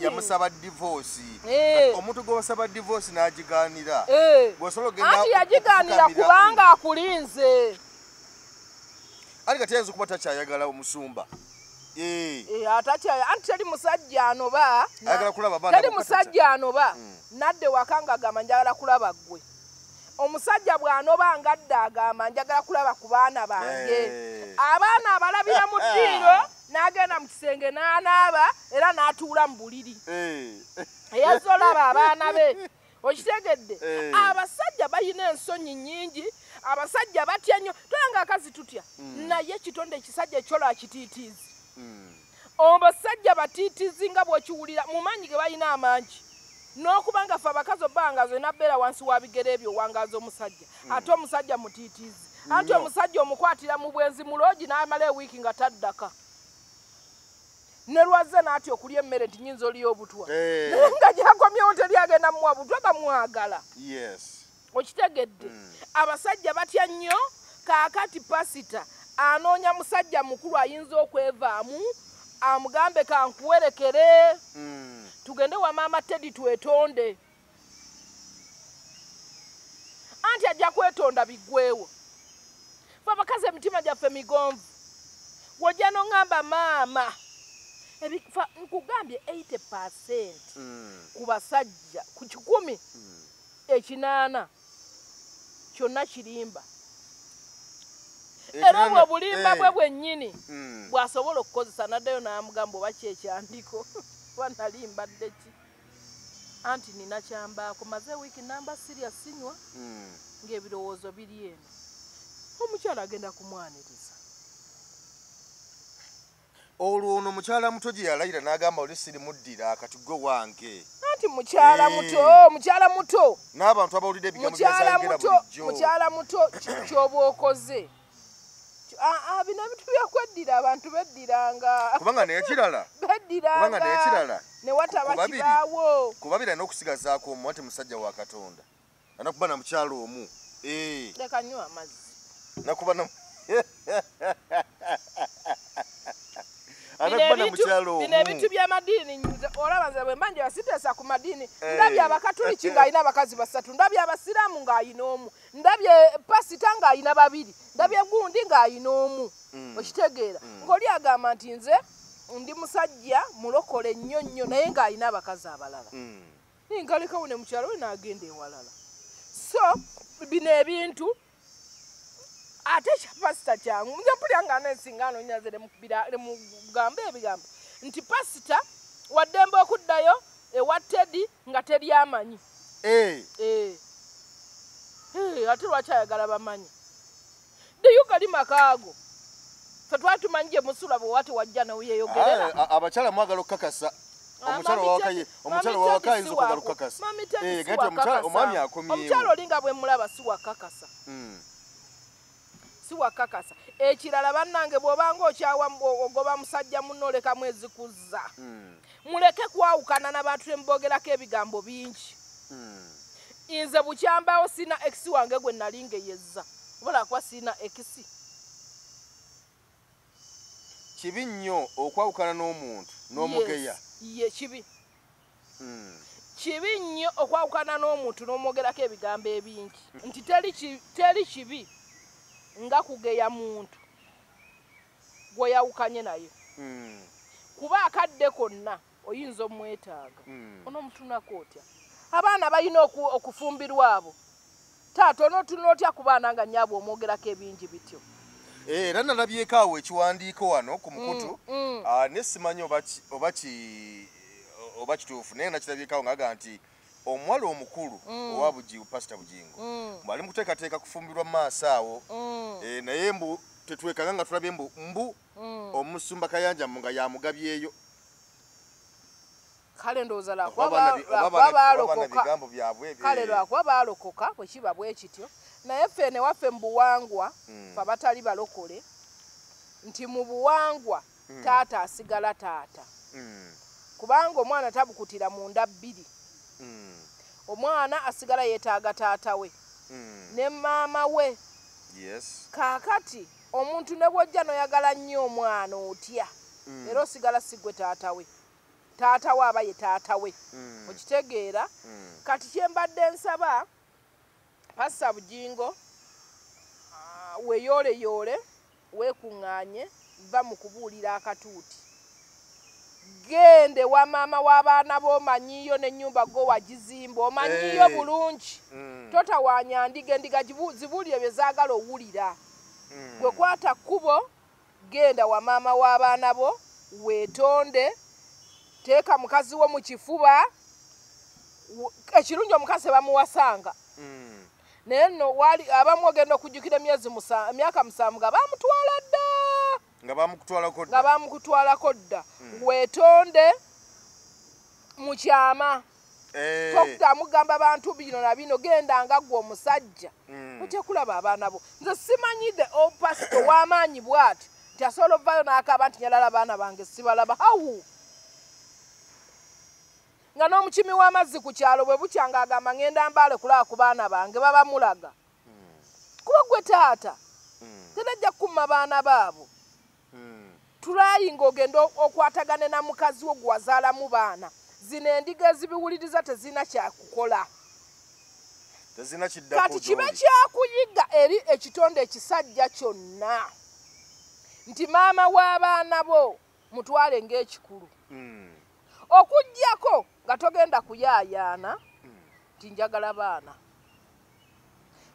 yamusaba divorce. Omuntu gw'osaba divorce n'agigaanira. Anti yagigaanira kubanga akulinze. Ali kati ayinza okuba takyayagala omusumba. Anti teri musajja anoba. Ayagala kulaba abaana. Teri musajja anoba. Nadde waka ng'agamba njagala kulaba ggwe. Omusajja bw'anoba ngadde agamba njagala kulaba ku baana bange. Abaana abalabira mu ddiiro n'agenda mu kisenge n'anaaba era n'atuula mu buliri. Eyazze olaba abaana be. Okitegedde? Abasajja balina ensonyi nnyingi, abasajja batya nnyo. Tulanga akazi tutya, naye ekitonde ekisajja ekyola akitiitiizi. Abasajja batiitiizi nga bw'okiwulira mu maanyi ge balina amangi. N'okubanga ffe abakazi obbangazo enabbeera wansi wa bigere ebyo owangaaza omusajja. Ate omusajja mutiitiizi. Anti omusajja omukwatira mu bwenzi mu loogi n'amala ewiiki nga taddaka. Ne lwazze n'atya okulya emmere nti nyinza oliya obutwa. Naye nga gyakomyewo teri agenda muwa butwa, bamwagala. Okitegedde? Abasajja batya nnyo. Kaakati pasita anoonya musajja mukulu ayinza okwevaamu, amugambe kankuwerekere, tugende wa maama Teddy twetonde. Anti ajja kwetonda biggwewo. Ffe abakazi emitima gyaffe migonvu. Wojja n'oŋŋamba maama, nkugambye 80% ku basajja ku 100 80 kyonna kirimba. Era obwo obulimba bwe bwennyini bw'asobola okukozesa n'addayo n'amugamba oba ki ekyandiko oba nali mbadde ki, anti nina kyambaako, maze wiiki namba sirya sinywa, ng'ebirowoozo biri eno. Omukyala agenda kumwaniriza. Olwo ono mukyala muto gye yalayira n'agamba oli sirimuddira kati gwe wange. Anti mukyala muto, mukyala muto. N'abantu abawulidde ebigambo by'azayogera bulijjo. Mukyala muto ky'oba okoze. Bino ebintu byakweddira abantu beddiranga. Kubanga n'ekirala. Beddiranga. Kubanga n'ekirala. Ne wataba kibaawo. Ku babiri alina okusigazaako omu anti musajja wa Katonda. Alina kuba na mukyala omu. Leka nnywe amazzi. Nakuba na Bino ebintu by'amadiini, olaba nze bwe mba njala siteesa ku madiini. Ndabye Abakatuliki ng'alina abakazi 3, ndabye Abasiraamu ng'alina omu, ndabye pasita ng'alina 2, ndabye gundi ng'alina omu. Okitegeera? Ng'oli agamba nti nze ndi musajja mulokole nnyo nnyo naye ng'alina abakazi abalala. Nkalekawo ne mukyala we n'agenda ewalala. So bino ebintu ate kya pasita kyangu. Nze mpulira nga nensinga anoonya nze nemugambe ebigambo nti pasita waddembe okuddayo ewa Teddy nga teri amanyi. Ate lwaki ayagala bamanyi? Ddiyo gali makaago. Ffe twali tumanyi gye musula bwe wati wajja neweeyogerera. Abakyala mwagala okukakasa. Omukyala wawaka ayinza okwagala okukakasa. Omwami akomyewo. Omukyala oli nga bwe mulaba si wakakasa. Si wakakasa. Ekirala bannange bw'obanga okyawa ogoba musajja munno oleka mwezi kuzza. Muleke kwawukana n'abantu ne mubogerako ebigambo bingi. Nze bukyambaawo sina ex wange gwe nali ngeyezza. Oba kuba sina ex. Kibi nnyo okwawukana n'omuntu n'omugeya. Ye kibi. Kibi nnyo okwawukana n'omuntu n'omwogerako ebigambo ebingi. Nti teri kibi nga kugeya muntu gweyawukanye naye. Kuba akadde konna oyinza omwetaaga. Onoomutunako otya? Abaana balina okufumbirwa abo. Taata onootunula otya ku baana nga nnyabwe omwogerako ebingi bityo? Era nalabyeko awo ekiwandiiko wano ku mukutu, ne simanyi oba kituufu, naye nakirabyeko awo ng'agamba nti omuwala omukulu owa Bugingo, Pasita Bugingo, mbu ali mu kuteekateeka kufumbirwa mu maaso awo. Naye mbu tetwekanga nga tulabye mbu omusumba Kayanja mbu nga yamugabyeyo. Kale ndowooza lwakuba baalokoka. Kale lwakuba baalokoka bwe kiba bwe kityo. Naye ffe ne waffe mu buwangwa, ffe abatali balokole, nti mu buwangwa taata asigala taata. Kubanga omwana tabukutira munda 2. Omwana asigala yeetaaga taata we ne maama we. Kaakati omuntu ne bw'ojja n'oyagala nnyo omwana otya, era osigala si ggwe taata we. Taata we aba ye taata we. Okitegeera? Kati kye mbadde nsaba Pasita Bugingo, weeyooleyoole, weekuŋŋaanye, va mu kubuulira akatuuti. Gende wa maama w'abaana bo omanyiyo n'ennyumba go wagizimba, omanyiyo bulungi. Totawaanya ndiga, endiga zibuulire bye zaagala owulira. Gwe kwata kkubo, genda wa maama w'abaana bo, weetonde, teeka mukazi wo mu kifuba. Ekirungi omukazi bamuwasanga. Naye nno wali abamu ogenda okujjukira emyaka 7 nga baamutwala dda. Nga baamukutwalako dda. Nga baamukutwalako dda. Weetonde mu kyama. Tokuddamu kugamba bantu bino na bino, genda nga ggwe omusajja. Ojja kulaba abaana bo. Nze simanyi the old pastor w'amaanyi bw'ati nti Kati asobola ovaayo n'akaaba nti nyalala baana bange sibalaba. Hawu nga n'omukimi w'amazzi ku kyalo bwe bukya ng'agamba ngenda Mbaale kulaba ku baana bange, baba mulaga. Kuba gwe taata tenajja kukumma baana baabo. Tulayi ng'ogenda okwatagane na mukazi wo gwazaalamu baana. Zino endiga ezibiwuliriza tezirina kyakukola. Kati kibe kyakuyiga eri ekitonde ekisajja kyonna nti maama w'abaana bo mutwale ng'ekikulu. Okuggyako nga togenda kuyaayaana nti njagala baana.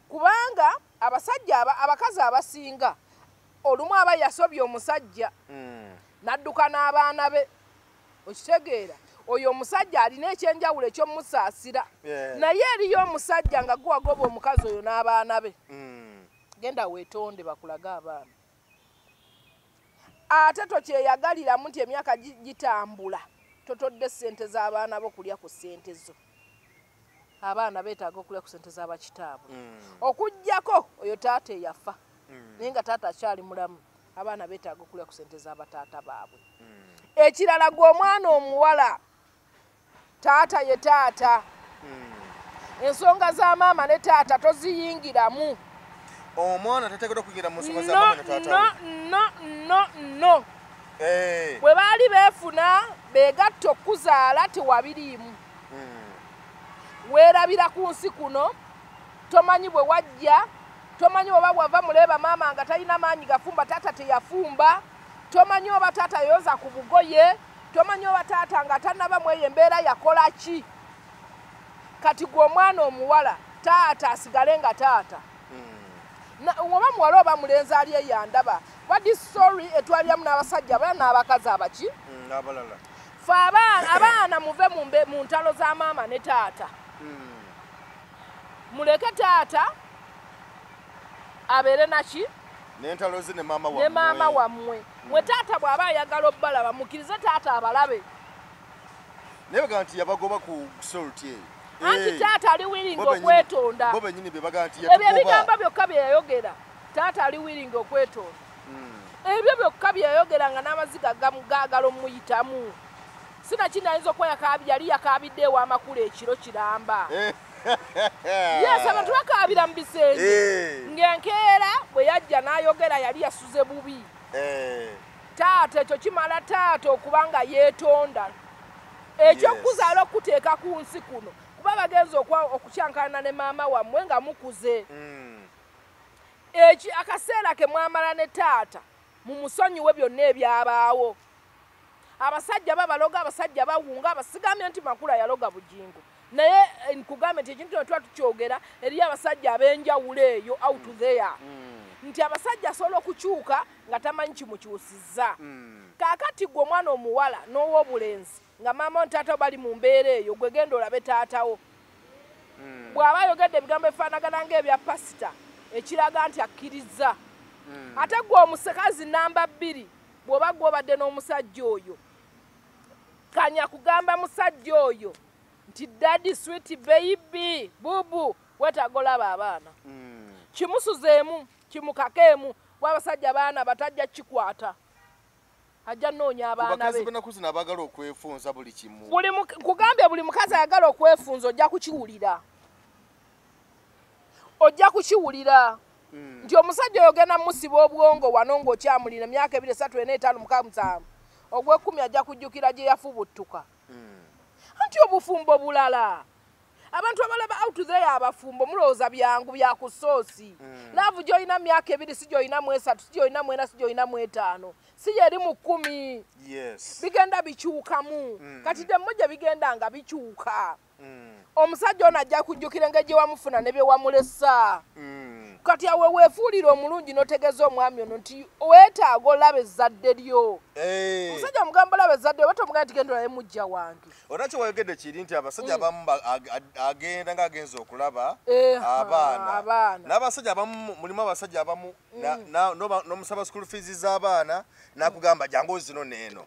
Kubanga abasajja abakazi abasinga olumu aba yasobye omusajja n'adduka n'abaana be. Okitegeera oyo omusajja alina ekyenjawulo ekyomusaasira. Naye eriyo omusajja nga guwagoba omukazi oyo n'abaana be. Genda weetonde bakulage abaana. Ate tokyeyagaliramu nti emyaka gitambula totodde ssente z'abaana bo kulya ku ssente zo. Abaana beetaaga okulya ku ssente z'abakitaabwe. Okuggyako oyo taata eyafa naye nga taata akyali mulamu, abaana beetaaga okulya ku ssente z'abataata baabwe. Ekirala gwe omwana omuwala, taata ye taata. Ensonga za maama ne taata toziyingiramu. Omwana tateekeddwa kuyingira mu nsonga za maama ne taata we. No, no, no. Bwe baali beefuna beegatta okuzaala tewabiriimu. Weerabira ku nsi kuno, tomanyi bwe wajja, tomanyi oba bwava muleeba maama nga talina maanyi gafumba, taata teyafumba, tomanyi oba taata yoza ku bugoye, tomanyi oba taata nga tannaba mweyo embeera yakola ki. Kati gwe omwana omuwala taata asigale nga taata. Oba muwala oba mulenzi ali eyandaba, wadi sorry etwaliramu n'abasajja abalala n'abakazi abaki abalala. Fe abaana muve mu ntalo za maama ne taata. Muleke taata abeere naki n'entalo ze ne maama wammwe. Ne maama wammwe. Mwe taata bw'aba ayagala obbalaba mukkirize taata abalabe. Naye bagamba nti yabagoba ku salt eyo. Anti taata ali willing okwetonda. Bo bennyini be bagamba nti Ebyo yatugoba. ebigambo byokka bye yayogera, taata ali willing okwetonda. Ebyo byokka bye yayogera nga n'amaziga gaagala omuyitamu. Sinakindi ayinza okuba yali yakaabidde ew'amakula ekiro kiramba. Yes, abantu bakaabira mu bisenge. Ng'enkeera bwe yajja n'ayogera yali yasuze bubi. Taata ekyo kimala taata okuba nga yeetonda. Ekyokuzaala okuteeka ku nsi kuno kuba bagenza okukyankana ne maama wammwe nga mukuze. Eki akaseera ke mwamala ne taata mumusonyiwe byonna ebyabaawo. Abasajja babaloga, abasajja bawunga, abasigambye nti Makula yaloga Bujingo. Naye nkugambye nti ekintu kino tuba tukyogera eriyo abasajja ab'enjawulo eyo out there. Nti abasajja asobola okukyuka nga tamanyi kimukyusizza. Kaakati gwe omwana omuwala n'ow'obulenzi nga maama ne taata bali mu mbeera eyo, gwe genda olabe taatawo. Bw'aba ayogedde ebigambo ebifaanagana ng'ebya pasita ekiraga nti akkiriza. Ate gwe omusekazi namba 2 bw'oba gw'obadde n'omusajja oyo, kanya kugamba musajja oyo nti daddy sweet baby bubu weetaaga olaba abaana. Kimusuzeemu, kimukakeemu, bw'abasajja baana batajja kikwata. Ajja nnoonya abaana be. Bakazi b'ennaku zino abaagala okwefunza buli kimu. Nkugambye buli mukazi ayagala okwefunza ojja kukiwulira. Ojja kukiwulira. Nti omusajja oyo ogenda musiba obwongo wano ng'okyamulina emyaka 2, 3, 4, 5, 6, 7. Ogw'ekkumi ajja kujjukira gye yafubuttuka. Anti obufumbo bulala. Abantu abalaba out there abafumbo mulowooza byangu bya ku ssoosi. Laavu gy'olina myaka 2 si gy'olina mu 3, si gy'olina mu 4, si gy'olina mu 5. Si gy'eri mu 10. Bigenda bikyukamu. Kati demmo gye bigenda nga bikyuka. Omusajja ono ajja kujjukira engeri gye wamufuna ne bye wamulesa. Kati awo weefuulira omulungi n'otegeeza omwami ono nti weetaaga olaba ezzadde lyo. Omusajja omugamba olaba ezzadde lyo, oba tomugamba nti genda olabe muggya wange. Olwa kye wayogedde kiri nti abasajja abamu agenda ng'agenze okulaba abaana. N'abasajja abamu, mulimu abasajja abamu n'omusaba school fees z'abaana n'akugamba jangu ozino n'eno.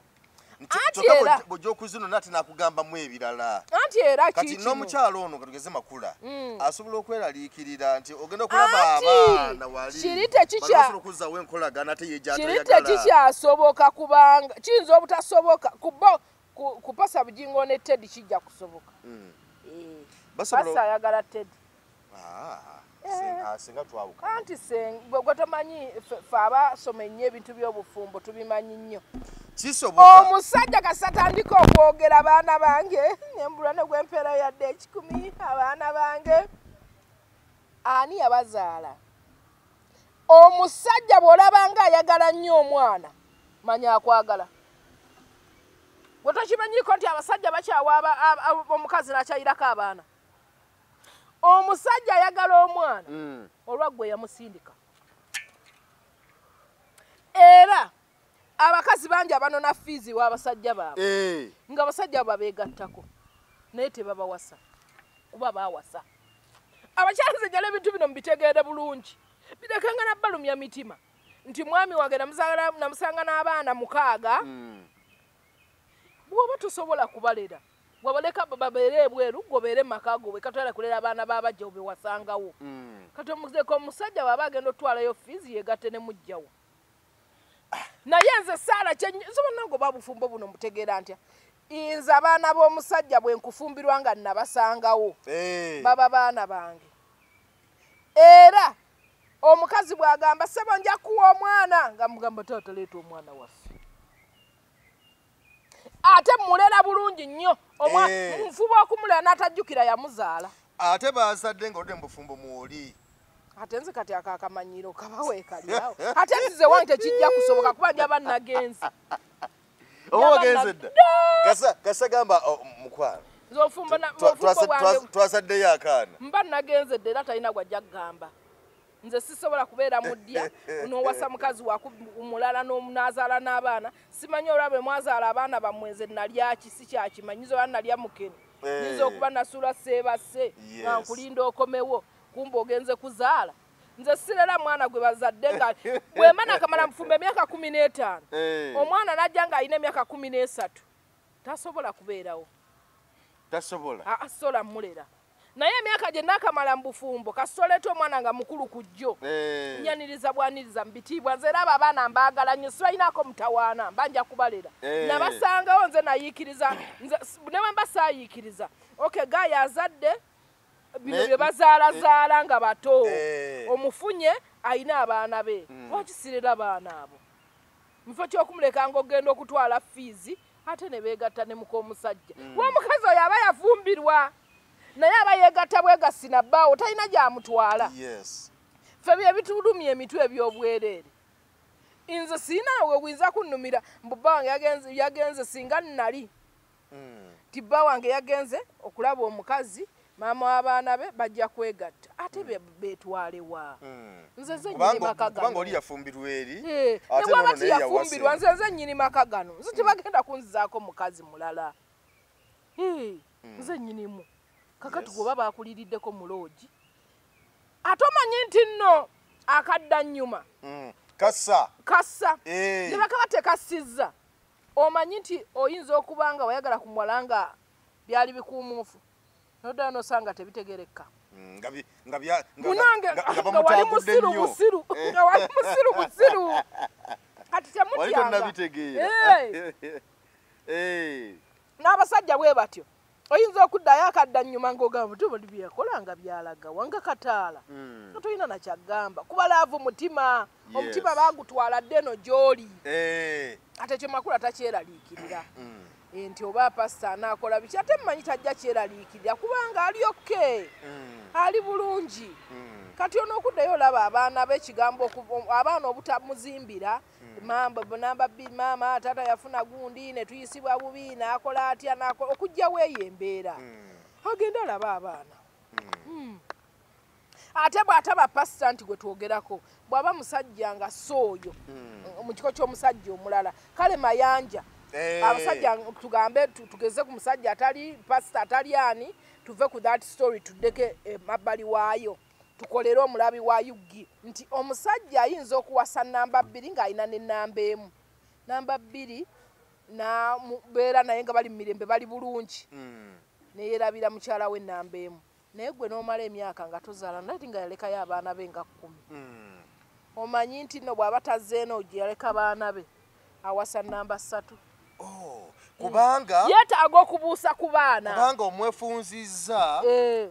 Kyokka bw'ojja okuzinona ate n'akugambamu ebirala. Anti era kati n'omukyalo ono katugeze Makula asobola okweraliikirira nti ogenda okulaba abaana wali basobola okuzzaawo enkolagana ate ye gy'atayagala. Kiri tekikyasoboka kubanga kiyinza obutasoboka ku Pasa Bugingo ne Teddy kijja kusoboka. Pasa ayagala Teddy. Senga twawukana. Anti gwe tomanyi ffe abasoma ennyo ebintu by'obufumbo tubimanyi nnyo. Kisoboka. Omusajja kasatandika okwogera abaana bange nembulwa ne gwempeera yadde 100 abaana bange ani yabazaala. Omusajja bw'olaba nga ayagala nnyo omwana manya akwagala. Gwe tokimanyiko nti abasajja bakyawa omukazi n'akyayirako abaana. Omusajja ayagala omwana olwa gwe yamusindika. Era abakazi bangi abanona fiizi w'abasajja baabwe nga abasajja babeegattako naye tebabawasa kuba baawasa. Abakyala nze njala ebintu bino mubitegeere bulungi, birekenga nabbalumya mitima nti mwami wange namusanga n'abaana 6 bw'oba tosobola kubalera wabaleka babeere ebweru gobeere maka go katwala kulera abaana babajja obewasangawo. Kati omuzeko omusajja bw'aba agenda otwalayo fiizi yegatte ne mujjawo. Naye nze Saala nze babufumbo buno mutegeera ntya nze abaana b'omusajja bwe nkufumbirwa nga nabasangawo baba baana bange. Era omukazi bw'agamba ssebo nja kuwa omwana nga mugamba taata leeta omwana waffe. Ate mulera bulungi nnyo nfuba okumulera n'atajjukira yamuzaala. Ate bazadde ng'oludde mu bufumbo mwoli. Ate nze kati akakamanyiro kabaweekalirawo. Ate nzize wange tekijja kusoboka kuba njaba nagenze. Oba wagenze dda? Kasa gamba mukwano. Nze ofumbo bwange. Twazaddeyo akaana. Mba nagenze dda era talina gw'ajja kugamba. Nze sisobola kubeera mu ddya n'owasa mukazi wakumulala n'azaala n'abaana. Simanyi olwa bwe mwazaala abaana bammwe nze nalya ki sikyakimanyi. Nnyinza oba nalya mukene. Nnyinza okuba nasula seebase nga nkulinda okomewo kumbe ogenze kuzaala. Nze sirera mwana gwe bazadde nga bwe mba nakamala mufumba emyaka 15 omwana n'ajja ng'alina emyaka 13 tasobola kubeerawo. Tasobola. Asobola mmulera. Naye emyaka gye nakamala mu bufumbo kasoleeta omwana nga mukulu ku jjo nyaniriza bwaniriza mu bitiibwa. Nze era abo abaana mbaagala nnyo sibalinaako mutawaana mba nja kubalera. Nabasangawo nze nayiikiriza ne bwe mba saayiikiriza okay gaaya azadde bino bye bazaalazaala nga bato omufunye alina abaana be lwaki sirera baana abo mufo ky'okumuleka ng'ogenda okutwala fiizi ate ne beegatta ne muk'omusajja. Omukazi oyo aba yafumbirwa naye aba yeegatta bwegassi na bbaawo talina gy'amutwala. Ffe bye bitulumya emitwe eby'obwereere. Nze sirina we buyinza kunnumira mbu bba wange yagenze singa nnali nti bba wange yagenze okulaba omukazi maama w'abaana be bajja kwegatta ate beetwalewa. Nze nze nnyini maka gano. Kubanga oli yafumbirwa eri. Ne bw'aba tiyafumbirwa nze nze nnyini maka gano. Nze tebagenda kunzizaako mukazi mulala. Nze nnyinimu. Kakati gwe bakuliriddeko mu loogi. Ate omanyi nti nno akadda nnyuma. Kassa. Kassa. Ne bakaba tekassizza. Omanyi nti oyinza okuba nga wayagala kumuwala nga byali bikuumuufu. Noddayo n'osanga tebitegerekka. Munange nga wali musiru musiru. Nga wali musiru musiru. Kati temutyanga. Wali tonnabitegeera. N'abasajja bwe batyo. Oyinza okuddayo akadda nnyuma ng'ogamba nti buli bye yakola nga byalaga wanga kataala. Nga tolina na kyagamba. Kuba laavu mutima. Omutima baagutwala dda eno gy'oli. Ate ekyo Makula takyeraliikirira. Nti oba pasita anaakola biki ate mmanyi tajja kyeraliikirira kubanga ali okay. Ali bulungi. Kati onookuddayo olaba abaana b'ekigambo abaana obutamuzimbira namba bbiri maama taata yafuna gundi ne tuyisibwa bubi n'akola atya n'akola okuggyawo eyo embeera. Agenda alaba abaana. Ate bw'ataba pasita nti gwe twogerako bw'aba musajja nga sooyo mu kiko ky'omusajja omulala kale Mayanja abasajja tugambe tugeze ku musajja atali pasita atali ani tuve ku that story tuddeke emabbali waayo tukolere omulabi wa UG nti omusajja ayinza okuwasa namba 2 ng'alina ne namba 1. Namba 2 Nabeera naye nga bali mu mirembe, bali bulungi, neyerabira mukyala we namba emu. Naye gwe n'omala emyaka nga tozaala, nati nga yalekayo abaana be nga 10. Omanyi nti nno bw'aba tazzeeno yaleka baana be, awasa namba 3. Kubanga yeetaaga okubuusa ku baana, kubanga omwefunzizza,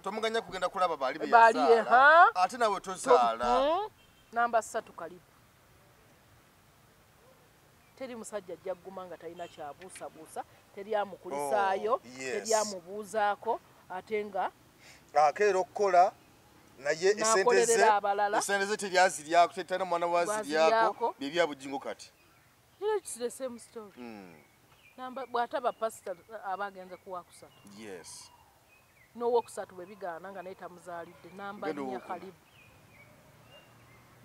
tomuganya kugenda kulaba baali be yazaala, ate nawe tozaala. Namba 3 kalibu. Teri musajja ajja kuguma nga talina kyabuusabuusa, teri amukulisaayo, teri amubuuzaako, ate nga akeera okukola naye esente ze teri aziryako, terina mwana waziryako, byebya Bugingo kati. It's the same story. Namba bw'ataba pasita aba agenze ku wakusatu. Yes. N'owokusatu bwe bigaana nga naye tamuzaalidde. Namba 4 kalibu.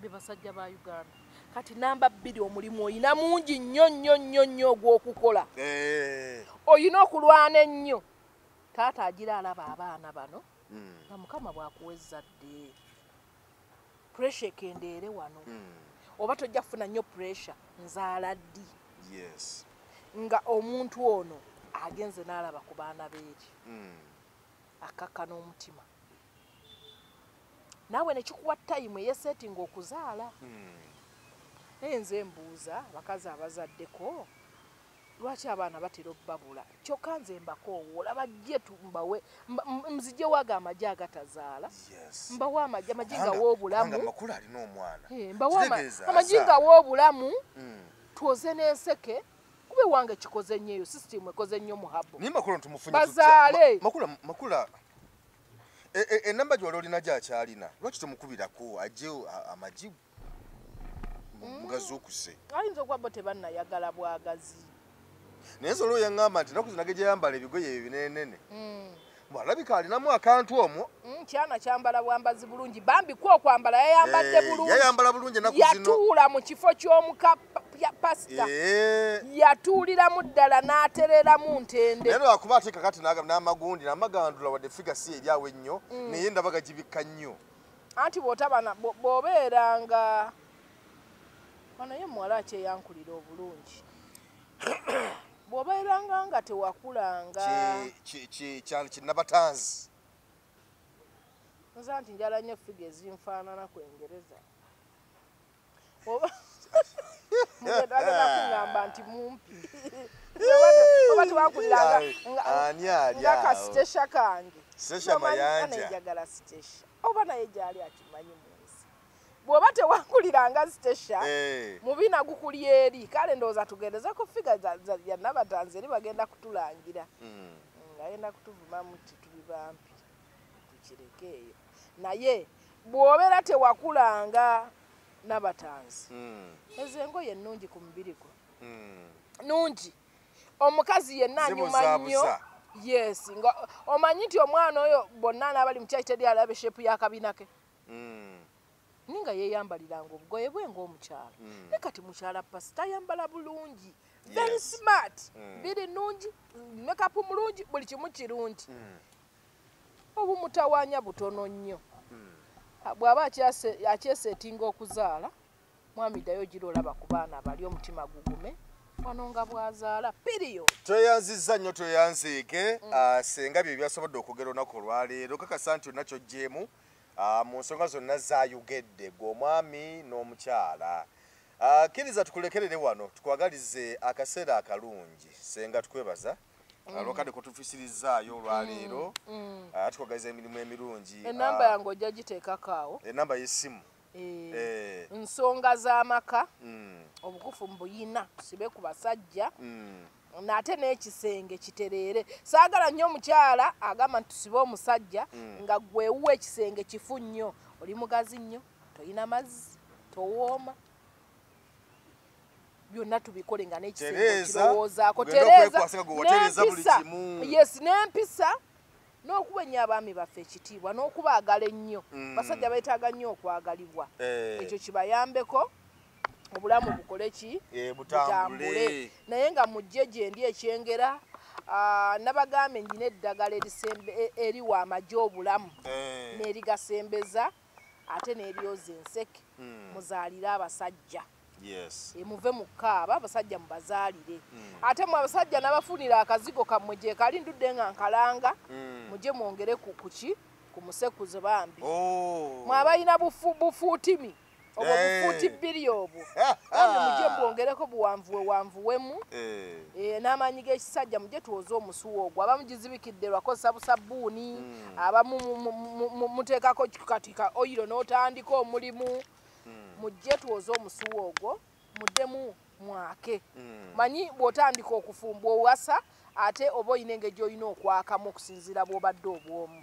Be basajja ba Uganda. Kati namba 2 omulimu oyina mungi nnyo nnyo nnyo nnyo ogw'okukola. Oyina okulwana ennyo. Taata agira alaba abaana bano nga Mukama bw'akuwa ezzadde. Pressure ekendeere wano. Oba tojja kufuna nnyo pressure, nzaala ddi? Yes. Nga omuntu ono agenze n'alaba ku baana beeri. Akakka n'omutima. Naawe ne kikuwa time eyesetinga okuzaala. Naye nze mbuuza abakazi abazaddeko, lwaki abaana batera obbabula? Kyokka nze mbakoowoola bajje mbawe, nzije waago amagi agatazaala. Mbawe amagi, amagi nga w'obulamu. Makula alina omwana. Mbawe amagi nga w'obulamu, twoze n'enseke. Kube wange kikoze nnyo eyo, system ekoze nnyo mu habo. Naye Makula tumufunye bazaale. Makula enamba gy'wali olina gy'akyalina, lwaki tomukubirako ajje amagi mugazuukuse? Ayinza okuba bo tebannayagala bwagazi. Naye nze olwo yaŋŋamba nti ennaku zino gyeyambala ebigoye ebinenene. Bw'alabika alinamu akantu omwo. Kyana kyambala bwambazi bulungi, bambi kwo okwambala yayambadde bulungi. Yayambala bulungi ennaku zino. Yatuula mu kifo ky'omuka pasita. Yatuuliramu ddala n'atereramu ntende. Naye lwakuba ate kakati n'amagundi n'amagandula wadde figa si eri awo ennyo, naye ndaba gagibikka nnyo. Anti bw'otabana bw'obeeranga wano ye muwala akyeyankulira obulungi. Bw'obeeranga nga tewakulanga kinnabatanzi. Nze nti njala nnyo figa ezinfaanana kwengereza. Oba mugenda kungamba nti mumpi. Oba tewakuliranga nga kasitesha kange. Sitesha Mayanja. Njagala sitesha. Oba naye gyali akimanyi mu nsi. Bw'oba tewakuliranga sitesha, mubina gukuli eri. Kale ndowooza tugendezeko figa ya Nabatanzi eri bagenda kutulangira. Ngagenda kutuvumamu nti tuli bampi. Tukireke eyo. Naye bw'obeera tewakulanga Nabatanzi, ezo engoye ennungi ku mubiri gwo. Nnungi. Omukazi yenna anyuma nnyo. Yes, nga omanyi nti omwana oyo bonna n'abali mu kyaki teri alabe shepu y'akabina ke. Ninga yeeyambaliranga obugoye bwe ng'omukyala. Naye kati mukyala pasita ayambala bulungi. Very smart. Biri nnungi, makeup mulungi, buli kimu kirungi. Obumutawaanya butono nnyo. Bw'aba akyesetinga okuzaala, mwami ddayo gira olaba ku baana bali omutima gugume, wano nga bw'azaala, period. Tweyanzizza nnyo, tweyanzeeke. Senga bye byasobodde okwogera olunaku olwaleero, kakasa nti olina ky'oggyeemu mu nsonga zonna zaayogedde gwe omwami n'omukyala. Kkiriza tukulekerere wano, tukwagalize akaseera akalungi. Senga tukwebaza olwakadde kutufisirizaayo olwaleero, tukwagaliza emirimu emirungi. Enamba yange ojja giteekako awo. Enamba y'essimu. Nsonga z'amaka, obukufu mbuyina, tusibe ku basajja, nate n'ekisenge kitereere. Saagala nnyo omukyala agamba nti tusibe omusajja nga gwewuwa ekisenge kifu nnyo, oli mugazi nnyo, toyina mazzi, towooma. Byonna tubikole nga n'ekisenge kirowoozaako. Tereeza n'empisa. Yes, n'empisa n'okuwa ennyo abaami baffe ekitiibwa n'okubaagala ennyo. Basajja beetaaga nnyo okwagalibwa. Ekyo kibayambeko obulamu bukole ki? Butambule. Naye nga mujje gye ndi ekyengera, nabagambe nnyina eddagala eriwa amagi obulamu n'erigasembeza ate n'eryoza enseke, muzaalire abasajja. Yes. Muve mu kaaba abasajja mubazaalire. Ate mwe abasajja n'abafunira akazigo kammwe gye kali ndudde nga nkalanga, mujje mwongere ku kuki ku musekuzo bambi. Mwe abalina bufuutimi obwo bufuuti bbiri obwo bambi mujje mwongereko buwanvuwe wanvuwemu. N'amaanyi g'ekisajja mujje twoze omusuwa ogwo. Abamu gizibikidde lwakozesa busabbuuni, abamu muteekako kati ka oyiro n'otandika omulimu. Mujje twoze omusuwa ogwo, muddemu mwake. Manyi bw'otandika okufumba owasa ate oba oyina engeri gy'olina okwakamu okusinziira bw'obadde obwomu.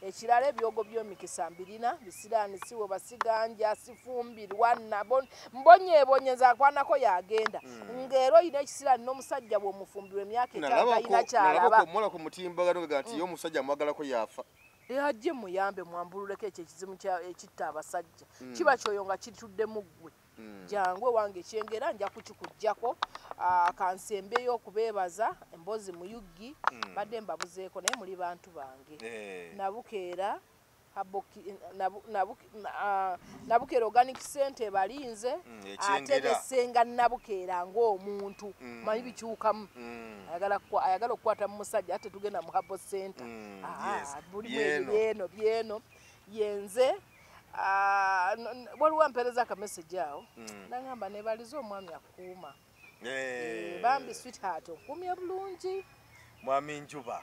Ekirala, ebyogo by'omikisa mbirina, bisiraani siwe basiganja sifumbirwa nabo mbonyeebonyeza akwanako yagenda ng'era oyina ekisiraani n'omusajja bw'omufumbirwa emyaka 5 talina kyalaba. Nalabako omuwala ku mutimbagano ga nti ye omusajja amwagalako yafa. Ajje muyambe mwambululeko ekyo ekizimu ekitta abasajja kiba kyoyo nga kituddemu ggwe. Jangu ewange ekyengera nja kukikugjako. Kansembeyo okubeebaza emboozi muyuggi badde mbabuzeeko, naye muli bantu bange. Nabukeera Nabukeera Organic Center ebalinze, ate Ekyengera. Nesenga Nabukeera ng'omuntu manyi bikyukamu, ayagala okukwata mu musajja ate tugenda mu herbal center. Bulimu ebyo. Byeno. Byeno byeno yenze. Waliwo ampeereza akamessage awo nagamba nebalize omwami akuuma. Bambi sweetheart onkuumye bulungi. Mwami Njuba.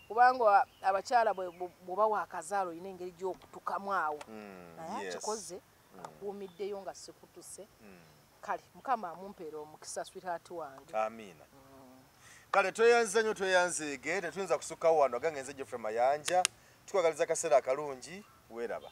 Kubanga abakyala bw'oba wakazaala olina engeri gy'okutukamu awo, naye akikoze akuumiddeyo nga sikutuse. Kale Mukama amumpeera omukisa sweetheart wange. Amiina. Kale tweyanze nnyo, tweyanzeege, tetuyinza kusukkawo wano. Agange nze Geoffrey Mayanja, tukwagaliza akaseera akalungi, weeraba.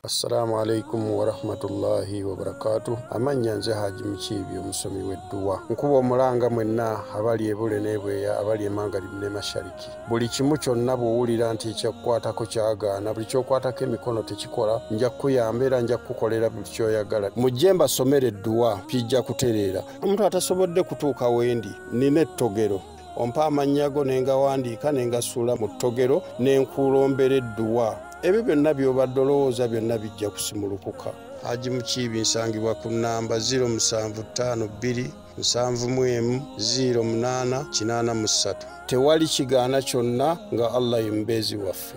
Assalamu alaikum warahmatullahi wabarakatu. Amannya nze Haji Mukiibi, omusomi w'edduwa. Nkuba omulanga mwenna abali ebule n'ebweya, abali emangalibu ne mashariki. Buli kimu kyonna bw'owulira nti ekyakukwatako kyagaana, buli ky'okwatako emikono tekikola, nja kukuyamba era nja kukukolera buli ky'oyagala. Mujje mbasomere edduwa, kijja kutereera. Omuntu atasobodde kutuuka wendi, nina ettogero, ompa amannya go ne ngawandiika ne ngasuula mu ttogero ne nkulombera edduwa. Ebyo byonna by'obadde olowooza byonna bijja kusimulukuka. Haji Mukiibi nsangibwa ku nnamba 0752 71 08 83. Tewali kigaana kyonna nga Allah ye mubeezi waffe.